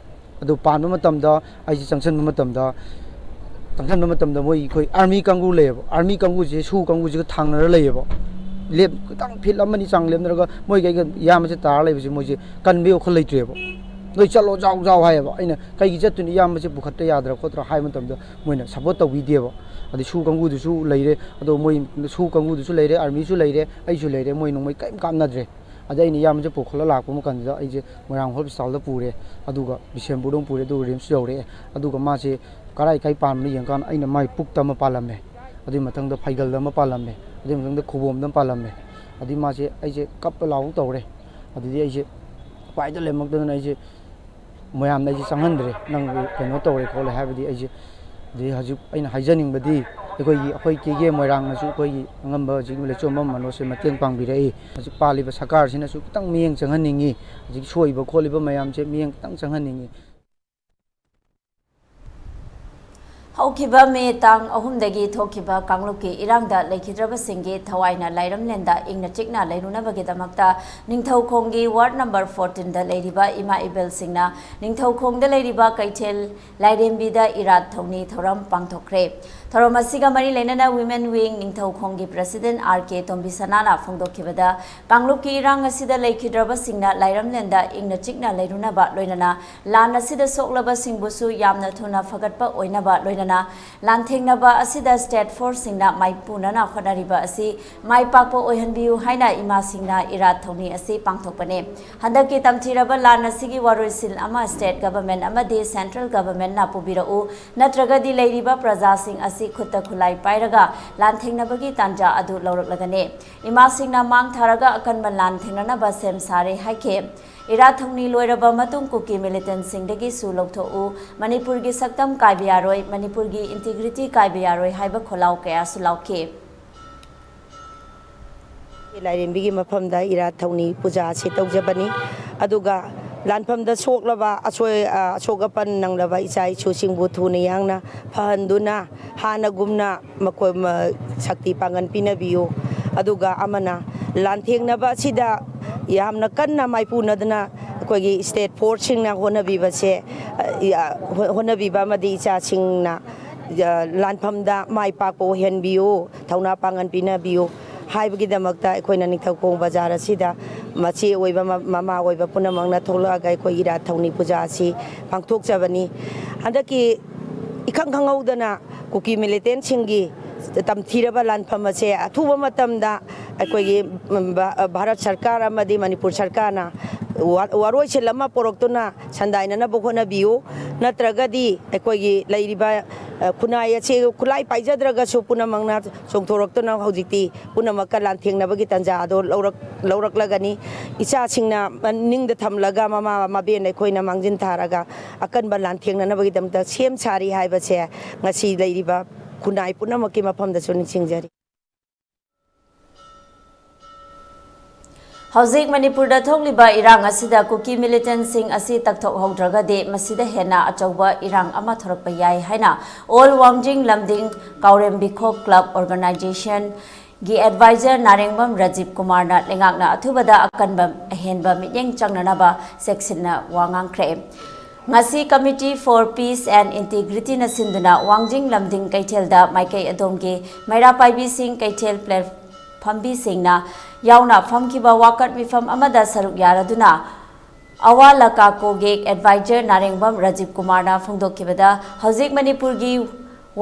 ꯑꯗꯨ ꯄꯥꯟꯕ ꯃꯇꯝꯗ ꯑꯩꯁꯦ ꯆꯪꯁꯤꯟꯕ ꯃꯇꯝꯗ, ꯆꯪꯁꯤꯟꯕ ꯃꯇꯝꯗ ꯃꯣꯏ ꯑꯩꯈꯣꯏ army ꯀꯥꯡꯕꯨ ꯂꯩꯌꯦꯕ, army ꯀꯥꯡꯕꯨꯁꯦ SoO ꯀꯥꯡꯕꯨꯁꯤꯒ ꯊꯥꯡꯅꯔ ꯂꯩꯌꯦꯕ꯫ ꯂꯦꯞ-, ꯈꯤꯇꯪ feet ꯑꯃꯅꯤ ꯆꯥꯡ ꯂꯦꯞꯅꯔꯒ ꯃꯣꯏꯒ ꯑꯩꯒ ꯏꯌꯥꯝꯕꯁꯦ ꯇꯥꯔ ꯂꯩꯕꯁꯦ ꯃꯣꯏꯁꯦ ꯀꯟꯕꯒꯤ ꯋꯥꯈꯜ ꯂꯩꯇ꯭ꯔꯦꯕ꯫ "ꯅꯣꯏ ꯆꯠꯂꯣ, ꯖꯥꯎ ꯖꯥꯎ" ꯍꯥꯏꯌꯦꯕ꯫ ꯑꯩꯅ "ꯀꯩꯒꯤ ꯆꯠꯇꯣꯏꯅꯣ, ꯏꯌꯥꯝꯕꯁꯦ ꯄꯨꯈꯠꯇ ꯌꯥꯗ꯭ꯔꯥ ꯈꯣꯠꯇ꯭ꯔꯥ?" ꯍꯥꯏꯕ ꯃꯇꯝꯗ ꯃꯣꯏꯅ support ꯇꯧꯕꯤꯗꯦꯕ꯫ ꯑꯗꯩ SoO ꯀꯥꯡꯕꯨꯗꯨꯁꯨ ꯂꯩꯔꯦ, ꯑꯗꯣ ꯃꯣꯏ SoO ꯀꯥꯡꯕꯨꯗꯨꯁꯨ ꯂꯩꯔꯦ, armyꯁꯨ ꯂꯩꯔꯦ, ꯑꯩꯁꯨ ꯂꯩꯔꯦ, ꯃꯣꯏ ꯅꯣꯡꯃꯩ ꯀꯔꯤꯝ ꯀꯥꯞꯅꯗ꯭ꯔꯦ꯫ ꯑꯗꯩ ꯑꯩꯅ ꯏꯌꯥꯝꯕꯁꯦ ꯄꯨꯈꯠꯂ ꯂꯥꯛꯄ ꯃꯇꯝꯗ ꯑꯩꯁꯦ ꯃꯣꯏꯔꯥꯡ hospitalꯗ ꯄꯨꯔꯦ, ꯑꯗꯨꯒ ꯕꯤꯁꯦꯝꯄꯨꯔꯗ ꯑꯃꯨꯛ ꯄꯨꯔꯦ, ꯑꯗꯨꯒ RIMS ꯌꯧꯔꯛꯑꯦ꯫ ꯑꯗꯨꯒ ꯃꯥꯁꯦ ꯀꯔꯥꯏ ꯀꯥꯏ ꯄꯥꯟꯕꯅꯣ ꯌꯦꯡꯀꯥꯟꯗ ꯑꯩꯅ ꯃꯥꯏ ꯄꯨꯛꯇ ꯑꯃ ꯄꯥꯜꯂꯝꯃꯦ, ꯑꯗꯨꯒꯤ ꯃꯊꯪꯗ ꯐꯩꯒꯜꯗ ꯑꯃ ꯄꯥꯜꯂꯝꯃꯦ, ꯑꯗꯨꯒꯤ ꯃꯊꯪꯗ ꯈꯨꯕꯣꯝꯗ ꯑꯃ ꯄꯥꯜꯂꯝꯃꯦ꯫ ꯑꯗꯨꯗꯤ ꯃꯥꯁꯦ, ꯑꯩꯁꯦ ꯀꯞꯄ ꯂꯥꯎ ꯇꯧꯔꯦ꯫ ꯑꯗꯨꯗꯤ ꯑꯩꯁꯦ ꯎꯄꯥꯏꯗ ꯂꯩꯔꯝꯃꯛꯇꯗꯅ ꯑꯩꯁꯦ ꯃꯌꯥꯝꯗ ꯑꯩꯁꯦ ꯆꯪꯍꯟꯗ꯭ꯔꯦ, "ꯅꯪ ꯀꯩꯅꯣ ꯇꯧꯔꯦ ꯈꯣꯠꯂꯦ" ꯍꯥꯏꯕꯗꯤ ꯑꯩꯁꯦ꯫ ꯑꯗꯩ ꯍꯧꯖꯤꯛ ꯑꯩꯅ ꯍꯥꯏꯖꯅꯤꯡꯕꯗꯤ, ꯑꯩꯈꯣꯏꯒꯤ, ꯑꯩꯈꯣꯏ ꯀꯦ ꯀꯦ ꯃꯣꯏꯔꯥꯡꯅꯁꯨ ꯑꯩꯈꯣꯏꯒꯤ ꯑꯉꯝꯕ ꯍꯧꯖꯤꯛ ꯂꯩꯆꯣꯝꯕꯝ ꯃꯅꯣꯖꯁꯦ ꯃꯇꯦꯡ ꯄꯥꯡꯕꯤꯔꯛꯏ꯫ ꯍꯧꯖꯤꯛ ꯄꯥꯜꯂꯤꯕ ꯁꯔꯀꯥꯔꯁꯤꯅꯁꯨ ꯈꯤꯇꯪ ꯃꯤꯠꯌꯦꯡ ꯆꯪꯍꯟꯅꯤꯡꯉꯤ꯫ ꯍꯧꯖꯤꯛ ꯁꯣꯛꯏꯕ ꯈꯣꯠꯂꯤꯕ ꯃꯌꯥꯝꯁꯦ ꯃꯤꯠꯌꯦꯡ ꯈꯤꯇꯪ ꯆꯪꯍꯟꯅꯤꯡꯉꯤ꯫ ꯍꯧꯈꯤꯕ ꯃꯦ ꯇꯥꯡ ꯑꯍꯨꯝꯗꯒꯤ ꯊꯣꯛꯈꯤꯕ ꯀꯥꯡꯂꯨꯞꯀꯤ ꯏꯔꯥꯡꯗ ꯂꯩꯈꯤꯗ꯭ꯔꯕꯁꯤꯡꯒꯤ ꯊꯋꯥꯏꯅ ꯂꯥꯏꯔꯝꯂꯦꯟꯗ ꯏꯪꯅ ꯆꯤꯛꯅ ꯂꯩꯔꯨꯅꯕꯒꯤꯗꯃꯛꯇ ꯅꯤꯡꯊꯧꯈꯣꯡꯒꯤ ꯋꯥꯔꯗ ꯅꯝꯕꯔ ꯐꯣꯔꯇꯤꯟꯗ ꯂꯩꯔꯤꯕ ꯏꯃꯥ ꯏꯕꯦꯜꯁꯤꯡꯅ ꯅꯤꯡꯊꯧꯈꯣꯡꯗ ꯂꯩꯔꯤꯕ ꯀꯩꯊꯦꯜ ꯂꯥꯏꯔꯦꯝꯕꯤꯗ ꯏꯔꯥꯠ ꯊꯧꯅꯤ ꯊꯧꯔꯝ ꯄꯥꯡꯊꯣꯛꯈ꯭ꯔꯦ꯫ ꯊꯧꯔꯝ ꯑꯁꯤꯒ ꯃꯔꯤ ꯂꯩꯅꯅ Women Wing ꯅꯤꯡꯊꯧꯈꯣꯡꯒꯤ President R K ꯇꯣꯝꯕꯤꯁꯅꯥꯅ ꯐꯣꯡꯗꯣꯛꯈꯤꯕꯗ, ꯀꯥꯡꯂꯨꯞꯀꯤ ꯏꯔꯥꯡ ꯑꯁꯤꯗ ꯂꯩꯈꯤꯗ꯭ꯔꯕꯁꯤꯡꯅ ꯂꯥꯏꯔꯝꯂꯦꯟꯗ ꯏꯪꯅ ꯆꯤꯛꯅ ꯂꯩꯔꯨꯅꯕ, ꯂꯣꯏꯅꯅ ꯂꯥꯟ ꯑꯁꯤꯗ ꯁꯣꯛꯂꯕꯁꯤꯡꯕꯨꯁꯨ ꯌꯥꯝꯅ ꯊꯨꯅ ꯐꯒꯠꯄ ꯑꯣꯏꯅꯕ, ꯂꯣꯏꯅꯅ ꯂꯥꯟꯊꯦꯡꯅꯕ ꯑꯁꯤꯗ state forceꯁꯤꯡꯅ ꯃꯥꯏꯄꯨꯅꯅ ꯍꯣꯠꯅꯔꯤꯕ ꯑꯁꯤ ꯃꯥꯏ ꯄꯥꯛꯄ ꯑꯣꯏꯍꯟꯕꯤꯌꯨ ꯍꯥꯏꯅ ꯏꯃꯥꯁꯤꯡꯅ ꯏꯔꯥꯠ ꯊꯧꯅꯤ ꯑꯁꯤ ꯄꯥꯡꯊꯣꯛꯄꯅꯤ꯫ ꯍꯟꯗꯛꯀꯤ ꯇꯝꯊꯤꯔꯕ ꯂꯥꯟ ꯑꯁꯤꯒꯤ ꯋꯥꯔꯣꯏꯁꯤꯟ ꯑꯃ state government ꯑꯃꯗꯤ central governmentꯅ ꯄꯨꯕꯤꯔꯛꯎ, ꯅꯠꯇ꯭ꯔꯒꯗꯤ ꯂꯩꯔꯤꯕ ꯄ꯭ꯔꯖꯥꯁꯤꯡ ꯑꯁꯤ ꯈꯨꯠꯇ ꯈꯨꯠꯂꯥꯏ ꯄꯥꯏꯔꯒ ꯂꯥꯟꯊꯦꯡꯅꯕꯒꯤ ꯇꯥꯟꯖꯥ ꯑꯗꯨ ꯂꯧꯔꯛꯂꯒꯅꯤ꯫ ꯏꯃꯥꯁꯤꯡꯅ ꯃꯥꯡ ꯊꯥꯔꯒ ꯑꯀꯟꯕ ꯂꯥꯟ ꯊꯦꯡꯅꯅꯕ ꯁꯦꯝ ꯁꯥꯔꯦ ꯍꯥꯏꯈꯤ꯫ ꯏꯔꯥꯠ ꯊꯧꯅꯤ ꯂꯣꯏꯔꯕ ꯃꯇꯨꯡ ꯀꯨꯀꯤ militantꯁꯤꯡꯗꯒꯤꯁꯨ ꯂꯧꯊꯣꯛꯎ, ꯃꯅꯤꯄꯨꯔꯒꯤ ꯁꯛꯇꯝ ꯀꯥꯏꯕ ꯌꯥꯔꯣꯏ, ꯃꯅꯤꯄꯨꯔꯒꯤ integrity ꯀꯥꯏꯕ ꯌꯥꯔꯣꯏ ꯍꯥꯏꯕ ꯈꯣꯜꯂꯥꯎ ꯀꯌꯥꯁꯨ ꯂꯥꯎꯈꯤ꯫ ꯂꯥꯏꯔꯦꯝꯕꯤꯒꯤ ꯃꯐꯝꯗ ꯏꯔꯥꯠ ꯊꯧꯅꯤ ꯄꯨꯖꯥ ꯑꯁꯤ ꯇꯧꯖꯕꯅꯤ꯫ ꯑꯗꯨꯒ ꯂꯥꯟꯐꯝꯗ ꯁꯣꯛꯂꯕ ꯑꯁꯣꯏ ꯑꯁꯣꯛ ꯑꯄꯟ ꯅꯪꯂꯕ ꯏꯆꯥ ꯏꯁꯨꯁꯤꯡꯕꯨ ꯊꯨꯅ ꯌꯥꯡꯅ ꯐꯍꯟꯗꯨꯅ ꯍꯥꯟꯅꯒꯨꯝꯅ ꯃꯈꯣꯏ ꯁꯛꯇꯤ ꯄꯥꯡꯒꯜ ꯄꯤꯅꯕꯤꯌꯨ꯫ ꯑꯗꯨꯒ ꯑꯃꯅ ꯂꯥꯟꯊꯦꯡꯅꯕ ꯑꯁꯤꯗ ꯌꯥꯝꯅ ꯀꯟꯅ ꯃꯥꯏꯄꯨꯅꯗꯅ ꯑꯩꯈꯣꯏꯒꯤ state forceꯁꯤꯡꯅ ꯍꯣꯠꯅꯕꯤꯕꯁꯦ, ꯍꯣꯠꯅꯕꯤꯕ ꯑꯃꯗꯤ ꯏꯆꯥꯁꯤꯡꯅ ꯂꯥꯟꯐꯝꯗ ꯃꯥꯏ ꯄꯥꯛꯄ ꯑꯣꯏꯍꯟꯕꯤꯌꯨ, ꯊꯧꯅꯥ ꯄꯥꯡꯒꯜ ꯄꯤꯅꯕꯤꯌꯨ ꯍꯥꯏꯕꯒꯤꯗꯃꯛꯇ ꯑꯩꯈꯣꯏꯅ ꯅꯤꯡꯊꯧꯈꯣꯡ ꯕꯖꯥꯔ ꯑꯁꯤꯗ ꯃꯆꯦ ꯑꯣꯏꯕ, ꯃꯃꯥ ꯑꯣꯏꯕ ꯄꯨꯝꯅꯃꯛꯅ ꯊꯣꯛꯂꯛꯑꯒ ꯑꯩꯈꯣꯏ ꯏꯔꯥꯠ ꯊꯧꯅꯤ ꯄꯨꯖꯥ ꯑꯁꯤ ꯄꯥꯡꯊꯣꯛꯆꯕꯅꯤ꯫ ꯍꯟꯗꯛꯀꯤ ꯏꯈꯪ ꯈꯪꯍꯧꯗꯅ ꯀꯨꯀꯤ militantꯁꯤꯡꯒꯤ ꯇꯝꯊꯤꯔꯕ ꯂꯥꯟꯐꯝ ꯑꯁꯦ ꯑꯊꯨꯕ ꯃꯇꯝꯗ ꯑꯩꯈꯣꯏꯒꯤ ꯚꯥꯔꯠ ꯁꯔꯀꯥꯔ ꯑꯃꯗꯤ ꯃꯅꯤꯄꯨꯔ ꯁꯔꯀꯥꯔꯅ ꯋꯥꯔꯣꯏꯁꯤꯟ ꯑꯃ ꯄꯨꯔꯛꯇꯨꯅ ꯁꯟꯗꯥꯏꯅꯅꯕ ꯍꯣꯠꯅꯕꯤꯌꯨ꯫ ꯅꯠꯇ꯭ꯔꯒꯗꯤ ꯑꯩꯈꯣꯏꯒꯤ ꯂꯩꯔꯤꯕ ꯈꯨꯟꯅꯥꯏ ꯑꯁꯤ ꯈꯨꯠꯂꯥꯏ ꯄꯥꯏꯖꯗ꯭ꯔꯒꯁꯨ ꯄꯨꯝꯅꯃꯛꯅ ꯆꯣꯡꯊꯣꯔꯛꯇꯨꯅ ꯍꯧꯖꯤꯛꯇꯤ ꯄꯨꯝꯅꯃꯛꯀ ꯂꯥꯟꯊꯦꯡꯅꯕꯒꯤ ꯇꯥꯟꯖꯥ ꯑꯗꯣ ꯂꯧꯔꯛꯂꯒꯅꯤ꯫ ꯏꯆꯥꯁꯤꯡꯅ ꯅꯤꯡꯗ ꯊꯝꯂꯒ ꯃꯃꯥ ꯃꯕꯦꯟ ꯑꯩꯈꯣꯏꯅ ꯃꯥꯡꯖꯤꯟ ꯊꯥꯔꯒ ꯑꯀꯟꯕ ꯂꯥꯟꯊꯦꯡꯅꯅꯕꯒꯤꯗꯃꯛꯇ ꯁꯦꯝ ꯁꯥꯔꯤ ꯍꯥꯏꯕꯁꯦ ꯉꯁꯤ ꯂꯩꯔꯤꯕ ꯈꯨꯟꯅꯥꯏ ꯄꯨꯝꯅꯃꯛꯀꯤ ꯃꯐꯝꯗꯁꯨ ꯅꯤꯡꯁꯤꯡꯖꯔꯤ꯫ ꯍꯧꯖꯤꯛ ꯃꯅꯤꯄꯨꯔꯗ ꯊꯣꯛꯂꯤꯕ ꯏꯔꯥꯡ ꯑꯁꯤꯗ ꯀꯨꯀꯤ ꯃꯤꯂꯤꯇꯦꯟꯁꯤꯡ ꯑꯁꯤ ꯇꯛꯊꯣꯛꯍꯧꯗ꯭ꯔꯒꯗꯤ ꯃꯁꯤꯗ ꯍꯦꯟꯅ ꯑꯆꯧꯕ ꯏꯔꯥꯡ ꯑꯃ ꯊꯣꯔꯛꯄ ꯌꯥꯏ ꯍꯥꯏꯅ ꯑꯣꯜ ꯋꯥꯡꯖꯤꯡ ꯂꯝꯗꯤꯡ ꯀꯥꯎꯔꯦꯝꯕꯤꯈꯣꯛ ꯀ꯭ꯂꯕ ꯑꯣꯔꯒꯅꯥꯏꯖꯦꯁꯟꯒꯤ ꯑꯦꯗꯚꯥꯏꯖꯔ ꯅꯥꯔꯦꯡꯕꯝ ꯔꯥꯖꯤꯕ ꯀꯨꯃꯥꯔꯅ ꯂꯩꯉꯥꯛꯅ ꯑꯊꯨꯕꯗ ꯑꯀꯟꯕ ꯑꯍꯦꯟꯕ ꯃꯤꯠꯌꯦꯡ ꯆꯪꯅꯅꯕ ꯆꯦꯛꯁꯤꯟꯅ ꯋꯥ ꯉꯥꯡꯈ꯭ꯔꯦ꯫ ꯉꯁꯤ Committee for Peace and Integrityꯅ ꯁꯤꯟꯗꯨꯅ ꯋꯥꯡꯖꯤꯡ ꯂꯝꯗꯤꯡ ꯀꯩꯊꯦꯜꯗ ꯃꯥꯏꯀꯩ ꯑꯗꯣꯝꯒꯤ ꯃꯩꯔꯥ ꯄꯥꯏꯕꯤꯁꯤꯡ, ꯀꯩꯊꯦꯜ ꯄ꯭ꯂꯦꯠ ꯐꯝꯕꯤꯁꯤꯡꯅ ꯌꯥꯎꯅ ꯐꯝꯈꯤꯕ ꯋꯥꯀꯠ ꯃꯤꯐꯝ ꯑꯃꯗ ꯁꯔꯨꯛ ꯌꯥꯔꯗꯨꯅ ꯑꯋꯥ ꯂꯀꯥꯀꯣꯒꯤ ꯑꯦꯗꯚꯥꯏꯖꯔ ꯅꯥꯔꯦꯡꯕꯝ ꯔꯥꯖꯤꯕ ꯀꯨꯃꯥꯔꯅ ꯐꯣꯡꯗꯣꯛꯈꯤꯕꯗ, ꯍꯧꯖꯤꯛ ꯃꯅꯤꯄꯨꯔꯒꯤ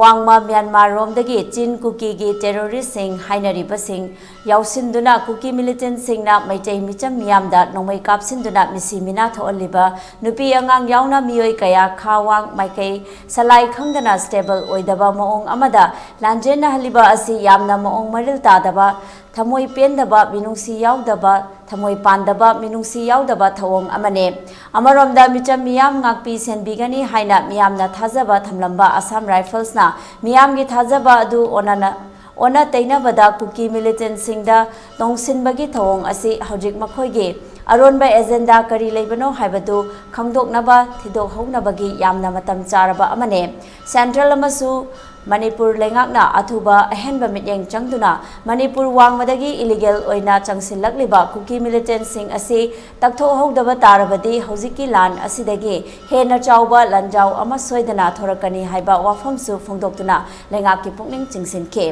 ꯋꯥꯡꯃ ꯃ꯭ꯌꯥꯟꯃꯥꯔ ꯔꯣꯝꯗꯒꯤ ꯆꯤꯟ ꯀꯨꯀꯤꯒꯤ ꯇꯦꯔꯣꯔꯤꯁꯁꯤꯡ ꯍꯥꯏꯅꯔꯤꯕꯁꯤꯡ ꯌꯥꯎꯁꯤꯟꯗꯨꯅ ꯀꯨꯀꯤ ꯃꯤꯂꯤꯇꯦꯟꯁꯤꯡꯅ ꯃꯩꯇꯩ ꯃꯤꯆꯝ ꯃꯤꯌꯥꯝꯗ ꯅꯣꯡꯃꯩ ꯀꯥꯞꯁꯤꯟꯗꯨꯅ ꯃꯤꯁꯤ ꯃꯤꯅꯥ ꯊꯣꯛꯍꯜꯂꯤꯕ, ꯅꯨꯄꯤ ꯑꯉꯥꯡ ꯌꯥꯎꯅ ꯃꯤꯑꯣꯏ ꯀꯌꯥ ꯈꯥ ꯋꯥꯡ ꯃꯥꯏꯀꯩ ꯁꯂꯥꯏ ꯈꯪꯗꯅ ꯁ꯭ꯇꯦꯕꯜ ꯑꯣꯏꯗꯕ ꯃꯑꯣꯡ ꯑꯃꯗ ꯂꯥꯟꯖꯦꯟꯅꯍꯜꯂꯤꯕ ꯑꯁꯤ ꯌꯥꯝꯅ ꯃꯑꯣꯡ ꯃꯔꯤꯜ ꯇꯥꯗꯕ, ꯊꯃꯣꯏ ꯄꯦꯟꯗꯕ, ꯃꯤꯅꯨꯡꯁꯤ ꯌꯥꯎꯗꯕ, ꯊꯃꯣꯏ ꯄꯥꯟꯗꯕ, ꯃꯤꯅꯨꯡꯁꯤ ꯌꯥꯎꯗꯕ ꯊꯧꯑꯣꯡ ꯑꯃꯅꯤ꯫ ꯑꯃꯔꯣꯝꯗ ꯃꯤꯆꯝ ꯃꯤꯌꯥꯝ ꯉꯥꯛꯄꯤ ꯁꯦꯟꯕꯤꯒꯅꯤ ꯍꯥꯏꯅ ꯃꯤꯌꯥꯝꯅ ꯊꯥꯖꯕ ꯊꯝꯂꯝꯕ ꯑꯁꯥꯝ ꯔꯥꯏꯐꯜꯁꯅ ꯃꯤꯌꯥꯝꯒꯤ ꯊꯥꯖꯕ ꯑꯗꯨ ꯑꯣꯟꯅꯅ-, ꯑꯣꯟꯅ ꯇꯩꯅꯕꯗ ꯀꯨꯀꯤ ꯃꯤꯂꯤꯇꯦꯟꯁꯤꯡꯗ ꯇꯣꯡꯁꯤꯟꯕꯒꯤ ꯊꯧꯑꯣꯡ ꯑꯁꯤ ꯍꯧꯖꯤꯛ ꯃꯈꯣꯏꯒꯤ ꯑꯔꯣꯟꯕ ꯑꯦꯖꯦꯟꯗꯥ ꯀꯔꯤ ꯂꯩꯕꯅꯣ ꯍꯥꯏꯕꯗꯨ ꯈꯪꯗꯣꯛꯅꯕ, ꯊꯤꯗꯣꯛꯍꯧꯅꯕꯒꯤ ꯌꯥꯝꯅ ꯃꯇꯝ ꯆꯥꯔꯕ ꯑꯃꯅꯤ꯫ ꯁꯦꯟꯇ꯭ꯔꯦꯜ ꯑꯃꯁꯨ ꯃꯅꯤꯄꯨꯔ ꯂꯩꯉꯥꯛꯅ ꯑꯊꯨꯕ ꯑꯍꯦꯟꯕ ꯃꯤꯠꯌꯦꯡ ꯆꯪꯗꯨꯅ ꯃꯅꯤꯄꯨꯔ ꯋꯥꯡꯃꯗꯒꯤ ꯏꯂꯤꯒꯦꯜ ꯑꯣꯏꯅ ꯆꯪꯁꯤꯜꯂꯛꯂꯤꯕ ꯀꯨꯀꯤ ꯃꯤꯂꯤꯇꯦꯟꯁꯤꯡ ꯑꯁꯤ ꯇꯛꯊꯣꯛꯍꯧꯗꯕ ꯇꯥꯔꯕꯗꯤ ꯍꯧꯖꯤꯛꯀꯤ ꯂꯥꯟ ꯑꯁꯤꯗꯒꯤ ꯍꯦꯟꯅ ꯆꯥꯎꯕ ꯂꯥꯟꯖꯥꯎ ꯑꯃ ꯁꯣꯏꯗꯅ ꯊꯣꯔꯛꯀꯅꯤ ꯍꯥꯏꯕ ꯋꯥꯐꯝꯁꯨ ꯐꯣꯡꯗꯣꯛꯇꯨꯅ ꯂꯩꯉꯥꯛꯀꯤ ꯄꯨꯛꯅꯤꯡ ꯆꯤꯡꯁꯤꯟꯈꯤ꯫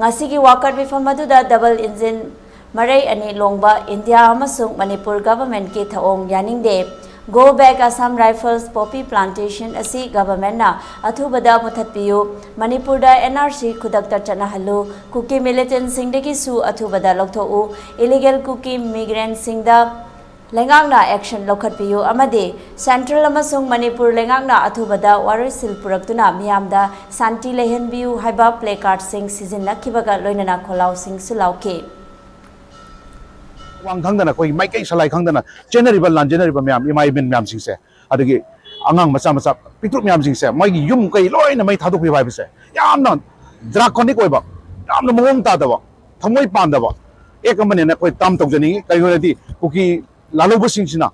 ꯉꯁꯤꯒꯤ ꯋꯥꯀꯠ ꯃꯤꯐꯝ ꯑꯗꯨꯗ ꯗꯕꯜ ꯏꯟꯖꯤꯟ ꯃꯔꯩ ꯑꯅꯤ ꯂꯣꯡꯕ ꯏꯟꯗꯤꯌꯥ ꯑꯃꯁꯨꯡ ꯃꯅꯤꯄꯨꯔ ꯒꯚꯔꯟꯃꯦꯟꯠꯀꯤ ꯊꯧꯑꯣꯡ ꯌꯥꯅꯤꯡꯗꯦ, Go Back Assam Rifles, Poppy Plantation ꯑꯁꯤ ꯒꯚꯔꯟꯃꯦꯟꯠꯅ ꯑꯊꯨꯕꯗ ꯃꯨꯊꯠꯄꯤꯌꯨ, ꯃꯅꯤꯄꯨꯔꯗ ꯑꯦꯟ ꯑꯥꯔ ꯁꯤ ꯈꯨꯗꯛꯇ ꯆꯠꯅꯍꯜꯂꯨ, ꯀꯨꯀꯤ ꯃꯤꯂꯤꯇꯦꯟꯁꯤꯡꯗꯒꯤꯁꯨ ꯑꯊꯨꯕꯗ ꯂꯧꯊꯣꯛꯎ, ꯏꯂꯤꯒꯦꯜ ꯀꯨꯀꯤ ꯃꯤꯒ꯭ꯔꯦꯟꯠꯁꯤꯡꯗ ꯂꯩꯉꯥꯛꯅ ꯑꯦꯛꯁꯟ ꯂꯧꯈꯠꯄꯤꯌꯨ ꯑꯃꯗꯤ ꯁꯦꯟꯇ꯭ꯔꯦꯜ ꯑꯃꯁꯨꯡ ꯃꯅꯤꯄꯨꯔ ꯂꯩꯉꯥꯛꯅ ꯑꯊꯨꯕꯗ ꯋꯥꯔꯣꯏꯁꯤꯜ ꯄꯨꯔꯛꯇꯨꯅ ꯃꯤꯌꯥꯝꯗ ꯁꯥꯟꯇꯤ ꯂꯩꯍꯟꯕꯤꯌꯨ ꯍꯥꯏꯕ ꯄ꯭ꯂꯦ ꯀꯥꯔꯗꯁꯤꯡ ꯁꯤꯖꯤꯟꯅꯈꯤꯕꯒ ꯂꯣꯏꯅꯅ ꯈꯣꯜꯂꯥꯎꯁꯤꯡꯁꯨ ꯂꯥꯎꯈꯤ꯫ ꯋꯥꯡ ꯈꯪꯗꯅ, ꯑꯩꯈꯣꯏꯒꯤ ꯃꯥꯏꯀꯩ ꯁꯂꯥꯏ ꯈꯪꯗꯅ ꯆꯦꯟꯅꯔꯤꯕ, ꯂꯥꯟꯖꯦꯟꯅꯔꯤꯕ ꯃꯌꯥꯝ, ꯏꯃꯥ ꯏꯕꯦꯟ ꯃꯌꯥꯝꯁꯤꯡꯁꯦ, ꯑꯗꯒꯤ ꯑꯉꯥꯡ ꯃꯆꯥ ꯃꯆꯥ ꯄꯤꯛꯇ꯭ꯔꯨ ꯃꯌꯥꯝꯁꯤꯡꯁꯦ, ꯃꯣꯏꯒꯤ ꯌꯨꯝ ꯀꯩ ꯂꯣꯏꯅ ꯃꯩ ꯊꯥꯗꯣꯛꯄꯤꯕ ꯍꯥꯏꯕꯁꯦ ꯌꯥꯝꯅ ꯗ꯭ꯔꯥꯀꯣꯅꯤꯛ ꯑꯣꯏꯕ, ꯌꯥꯝꯅ ꯃꯑꯣꯡ ꯇꯥꯗꯕ, ꯊꯃꯣꯏ ꯄꯥꯟꯗꯕ, ꯑꯦꯛ ꯑꯃꯅꯦꯅ ꯑꯩꯈꯣꯏ ꯇꯥꯝ ꯇꯧꯖꯅꯤꯡꯉꯤ꯫ ꯀꯩꯒꯤꯅꯣ ꯍꯥꯏꯔꯗꯤ ꯀꯨꯀꯤ ꯂꯥꯜꯍꯧꯕꯁꯤꯡꯁꯤꯅ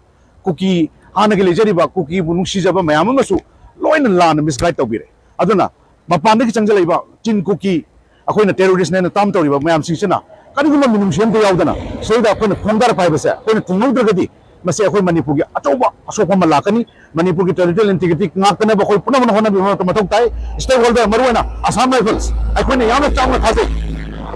ꯀꯨꯀꯤ ꯍꯥꯟꯅꯒꯤ ꯂꯩꯖꯔꯤꯕ ꯀꯨꯀꯤꯕꯨ ꯅꯨꯡꯁꯤꯖꯕ ꯃꯌꯥꯝ ꯑꯃꯁꯨ ꯂꯣꯏꯅ ꯂꯥꯟꯅ ꯃꯤꯁꯒꯥꯏꯗ ꯇꯧꯕꯤꯔꯦ꯫ ꯑꯗꯨꯅ ꯃꯄꯥꯟꯗꯒꯤ ꯆꯪꯁꯤꯜꯂꯛꯏꯕ ꯆꯤꯟ ꯀꯨꯀꯤ, ꯑꯩꯈꯣꯏꯅ ꯇꯦꯔꯣꯔꯤꯁꯅꯦꯅ ꯇꯥꯝ ꯇꯧꯔꯤꯕ ꯃꯌꯥꯝꯁꯤꯡꯁꯤꯅ ꯀꯔꯤꯒꯨꯝꯕ ꯃꯤꯅꯨꯡꯁꯤ ꯑꯝꯇ ꯌꯥꯎꯗꯅ ꯁꯤꯗꯩꯗ ꯑꯩꯈꯣꯏꯅ ꯈꯣꯡꯗꯥꯔꯛꯄ ꯍꯥꯏꯕꯁꯦ ꯑꯩꯈꯣꯏꯅ ꯊꯤꯡꯍꯧꯗ꯭ꯔꯒꯗꯤ ꯃꯁꯤ ꯑꯩꯈꯣꯏ ꯃꯅꯤꯄꯨꯔꯒꯤ ꯑꯆꯧꯕ ꯑꯁꯣꯛꯄ ꯑꯃ ꯂꯥꯛꯀꯅꯤ꯫ ꯃꯅꯤꯄꯨꯔꯒꯤ ꯇꯦꯔꯤꯇꯣꯔꯤꯌꯦꯜ ꯏꯟꯇꯤꯒ꯭ꯔꯤꯇꯤ ꯉꯥꯛꯇꯅꯕ ꯑꯩꯈꯣꯏ ꯄꯨꯝꯅꯃꯛꯅ ꯍꯣꯠꯅꯕꯤꯕ ꯃꯊꯧ ꯇꯥꯏ꯫ ꯁ꯭ꯇꯦꯛ ꯍꯣꯜꯗꯔ, ꯃꯔꯨꯑꯣꯏꯅ ꯑꯁꯥꯝ ꯔꯥꯏꯐꯜꯁ, ꯑꯩꯈꯣꯏꯅ ꯌꯥꯝꯅ ꯆꯥꯎꯅ ꯊꯥꯖꯩ꯫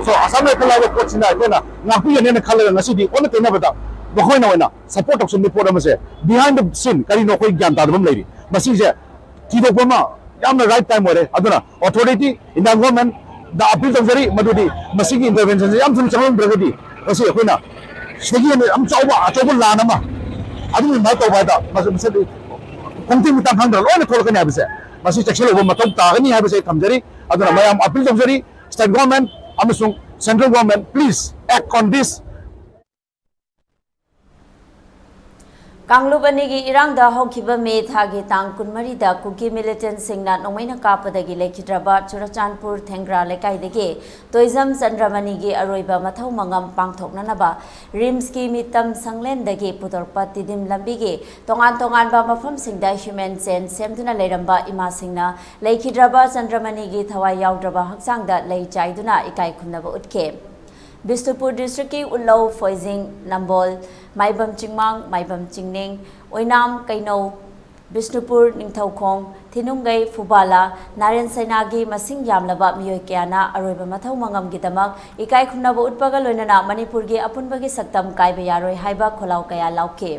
ꯁꯣ ꯑꯁꯥꯝ ꯔꯥꯏꯐꯜ ꯍꯥꯏꯕ ꯄꯣꯠꯁꯤꯅ ꯑꯩꯈꯣꯏꯅ ꯉꯥꯛꯄꯤꯒꯅꯦꯅ ꯈꯜꯂꯒ ꯉꯁꯤꯗꯤ ꯑꯣꯟꯅ ꯇꯩꯅꯕꯗ ꯃꯈꯣꯏꯅ ꯑꯣꯏꯅ ꯁꯄꯣꯔꯠ ꯇꯧꯁꯤꯟꯕꯒꯤ ꯄꯣꯠ ꯑꯃꯁꯦ, ꯕꯤꯍꯥꯏꯟ ꯗ ꯁꯤꯟ ꯀꯔꯤꯅꯣ ꯑꯩꯈꯣꯏ ꯒ꯭ꯌꯥꯟ ꯇꯥꯗꯕ ꯑꯃ ꯂꯩꯔꯤ꯫ ꯃꯁꯤꯁꯦ ꯊꯤꯗꯣꯛꯄ ꯑꯃ ꯌꯥꯝꯅ ꯔꯥꯏꯠ ꯇꯥꯏꯝ ꯑꯣꯏꯔꯦ꯫ ꯑꯗꯨꯅ ꯑꯣꯊꯣꯔꯤꯇꯤ, ꯏꯟꯗꯤꯌꯥꯟ ꯒꯣꯔꯃꯦꯟꯗ ꯑꯄꯤꯜ ꯇꯧꯖꯔꯤ, ꯃꯗꯨꯗꯤ ꯃꯁꯤꯒꯤ ꯏꯟꯇꯔꯚꯦꯟꯁꯟꯁꯦ ꯌꯥꯝ ꯊꯨꯅ ꯆꯪꯍꯟꯗ꯭ꯔꯒꯗꯤ ꯃꯁꯤ ꯑꯩꯈꯣꯏꯅ ꯁꯤꯗꯒꯤ ꯍꯦꯟꯅ ꯌꯥꯝ ꯆꯥꯎꯕ ꯑꯆꯧꯕ ꯂꯥꯟ ꯑꯃ ꯑꯗꯨꯝ ꯏꯟꯚꯥꯏꯠ ꯇꯧꯕ ꯍꯥꯏꯗ ꯃꯁꯤ ꯃꯁꯤꯗꯤ ꯈꯣꯡꯊꯦꯡ ꯃꯇꯥꯡ ꯈꯪꯗꯅ ꯂꯣꯏꯅ ꯊꯣꯛꯂꯛꯀꯅꯤ ꯍꯥꯏꯕꯁꯦ, ꯃꯁꯤ ꯆꯦꯛꯁꯤꯜꯍꯧꯕ ꯃꯊꯧ ꯇꯥꯒꯅꯤ ꯍꯥꯏꯕꯁꯦ ꯑꯩ ꯊꯝꯖꯔꯤ꯫ ꯑꯗꯨꯅ ꯃꯌꯥꯝ ꯑꯄꯤꯜ ꯇꯧꯖꯔꯤ, ꯁ꯭ꯇꯦꯠ ꯒꯣꯔꯃꯦꯟ ꯑꯃꯁꯨꯡ central government, please act on this. ꯀꯥꯡꯂꯨꯞ ꯑꯅꯤꯒꯤ ꯏꯔꯥꯡꯗ ꯍꯧꯈꯤꯕ ꯃꯦ ꯊꯥꯒꯤ ꯇꯥꯡ ꯀꯨꯟꯃꯔꯤꯗ ꯀꯨꯀꯤ ꯃꯤꯂꯤꯇꯦꯟꯁꯤꯡꯅ ꯅꯣꯡꯃꯩꯅ ꯀꯥꯞꯄꯗꯒꯤ ꯂꯩꯈꯤꯗ꯭ꯔꯕ ꯆꯨꯔꯆꯥꯟꯄꯨꯔ ꯊꯦꯡꯒ꯭ꯔꯥ ꯂꯩꯀꯥꯏꯗꯒꯤ ꯇꯣꯏꯖꯝ ꯆꯟꯗ꯭ꯔꯃꯅꯤꯒꯤ ꯑꯔꯣꯏꯕ ꯃꯊꯧ ꯃꯉꯝ ꯄꯥꯡꯊꯣꯛꯅꯅꯕ ꯔꯤꯝꯁꯀꯤ ꯃꯤꯇꯝ ꯁꯪꯂꯦꯟꯗꯒꯤ ꯄꯨꯊꯣꯔꯛꯄ ꯇꯤꯗꯤꯝ ꯂꯝꯕꯤꯒꯤ ꯇꯣꯉꯥꯟ ꯇꯣꯉꯥꯟꯕ ꯃꯐꯝꯁꯤꯡꯗ ꯍ꯭ꯌꯨꯃꯦꯟ ꯆꯦꯟ ꯁꯦꯝꯗꯨꯅ ꯂꯩꯔꯝꯕ ꯏꯃꯥꯁꯤꯡꯅ ꯂꯩꯈꯤꯗ꯭ꯔꯕ ꯆꯟꯗ꯭ꯔꯃꯅꯤꯒꯤ ꯊꯋꯥꯏ ꯌꯥꯎꯗ꯭ꯔꯕ ꯍꯛꯆꯥꯡꯗ ꯂꯩ ꯆꯥꯏꯗꯨꯅ ꯏꯀꯥꯏ ꯈꯨꯝꯅꯕ ꯎꯠꯈꯤ꯫ ꯕꯤꯁꯅꯨꯄꯨꯔ ꯗꯤꯁꯇ꯭ꯔꯤꯛꯀꯤ ꯎꯠꯂꯧ, ꯐꯣꯏꯖꯤꯡ, ꯅꯝꯕꯣꯜ, ꯃꯥꯏꯕꯝ ꯆꯤꯡꯃꯥꯡ, ꯃꯥꯏꯕꯝ ꯆꯤꯡꯅꯤꯡ, ꯑꯣꯏꯅꯥꯝ, ꯀꯩꯅꯧ, ꯕꯤꯁꯅꯨꯄꯨꯔ, ꯅꯤꯡꯊꯧꯈꯣꯡ, ꯊꯤꯅꯨꯡꯒꯩ, ꯐꯨꯕꯥꯂꯥ, ꯅꯥꯔꯦꯟ ꯁꯩꯅꯥꯒꯤ ꯃꯁꯤꯡ ꯌꯥꯝꯂꯕ ꯃꯤꯑꯣꯏ ꯀꯌꯥꯅ ꯑꯔꯣꯏꯕ ꯃꯊꯧ ꯃꯉꯝꯒꯤꯗꯃꯛ ꯏꯀꯥꯏ ꯈꯨꯝꯅꯕ ꯎꯠꯄꯒ ꯂꯣꯏꯅꯅ ꯃꯅꯤꯄꯨꯔꯒꯤ ꯑꯄꯨꯟꯕꯒꯤ ꯁꯛꯇꯝ ꯀꯥꯏꯕ ꯌꯥꯔꯣꯏ ꯍꯥꯏꯕ ꯈꯣꯜꯂꯥꯎ ꯀꯌꯥ ꯂꯥꯎꯈꯤ꯫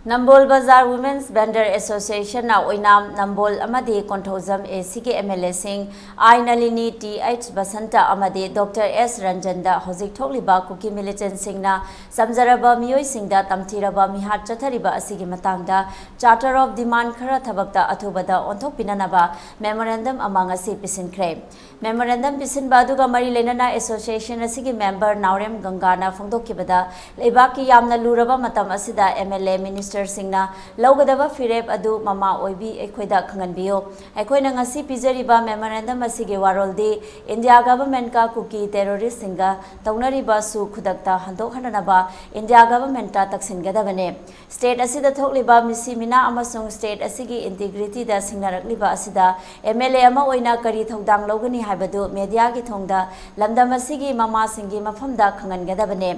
ꯅꯝꯕꯣꯜ ꯕꯖꯥꯔ Women's Vendor Associationꯅ ꯑꯣꯏꯅꯥꯝ, ꯅꯝꯕꯣꯜ ꯑꯃꯗꯤ Konthoujam ACꯒꯤ MLAꯁꯤꯡ I Nalini, TH Basanta ꯑꯃꯗꯤ Doctor S ꯔꯟꯖꯟꯗ ꯍꯧꯖꯤꯛ ꯊꯣꯛꯂꯤꯕ ꯀꯨꯀꯤ militantꯁꯤꯡꯅ ꯆꯝꯖꯔꯕ ꯃꯤꯑꯣꯏꯁꯤꯡꯗ ꯇꯝꯊꯤꯔꯕ ꯃꯤꯍꯥꯠ ꯆꯠꯊꯔꯤꯕ ꯑꯁꯤꯒꯤ ꯃꯇꯥꯡꯗ charter of demand ꯈꯔ ꯊꯕꯛꯇ ꯑꯊꯨꯕꯗ ꯑꯣꯟꯊꯣꯛꯄꯤꯅꯅꯕ memorandum ꯑꯃ ꯉꯁꯤ ꯄꯤꯁꯤꯟꯈ꯭ꯔꯦ꯫ Memorandum ꯄꯤꯁꯤꯟꯕ ꯑꯗꯨꯒ ꯃꯔꯤ ꯂꯩꯅꯅ association ꯑꯁꯤꯒꯤ member ꯅꯥꯎꯔꯦꯝ ꯒꯪꯒꯥꯅ ꯐꯣꯡꯗꯣꯛꯈꯤꯕꯗ, ꯂꯩꯕꯥꯛꯀꯤ ꯌꯥꯝꯅ ꯂꯨꯔꯕ ꯃꯇꯝ ꯑꯁꯤꯗ MLA ministerꯁꯤꯡꯅ ꯂꯧꯒꯗꯕ ꯐꯤꯔꯦꯞ ꯑꯗꯨ ꯃꯃꯥ ꯑꯣꯏꯕꯤ ꯑꯩꯈꯣꯏꯗ ꯈꯪꯍꯟꯕꯤꯌꯨ꯫ ꯑꯩꯈꯣꯏꯅ ꯉꯁꯤ ꯄꯤꯖꯔꯤꯕ memorandum ꯑꯁꯤꯒꯤ ꯋꯥꯔꯣꯜꯗꯤ India governmentꯀ ꯀꯨꯀꯤ terroristꯁꯤꯡꯒ ꯇꯧꯅꯔꯤꯕꯁꯨ ꯈꯨꯗꯛꯇ ꯍꯟꯗꯣꯛꯍꯟꯅꯅꯕ India governmentꯇ ꯇꯛꯁꯤꯟꯒꯗꯕꯅꯤ꯫ State ꯑꯁꯤꯗ ꯊꯣꯛꯂꯤꯕ ꯃꯤꯁꯤ ꯃꯤꯅꯥ ꯑꯃꯁꯨꯡ state ꯑꯁꯤꯒꯤ integrityꯗ ꯁꯤꯡꯅꯔꯛꯂꯤꯕ ꯑꯁꯤꯗ MLA ꯑꯃ ꯑꯣꯏꯅ ꯀꯔꯤ ꯊꯧꯗꯥꯡ ꯂꯧꯒꯅꯤ ꯍꯥꯏꯕꯗꯨ mediaꯒꯤ ꯊꯣꯡꯗ ꯂꯝꯗꯝ ꯑꯁꯤꯒꯤ ꯃꯃꯥꯁꯤꯡꯒꯤ ꯃꯐꯝꯗ ꯈꯪꯍꯟꯒꯗꯕꯅꯤ꯫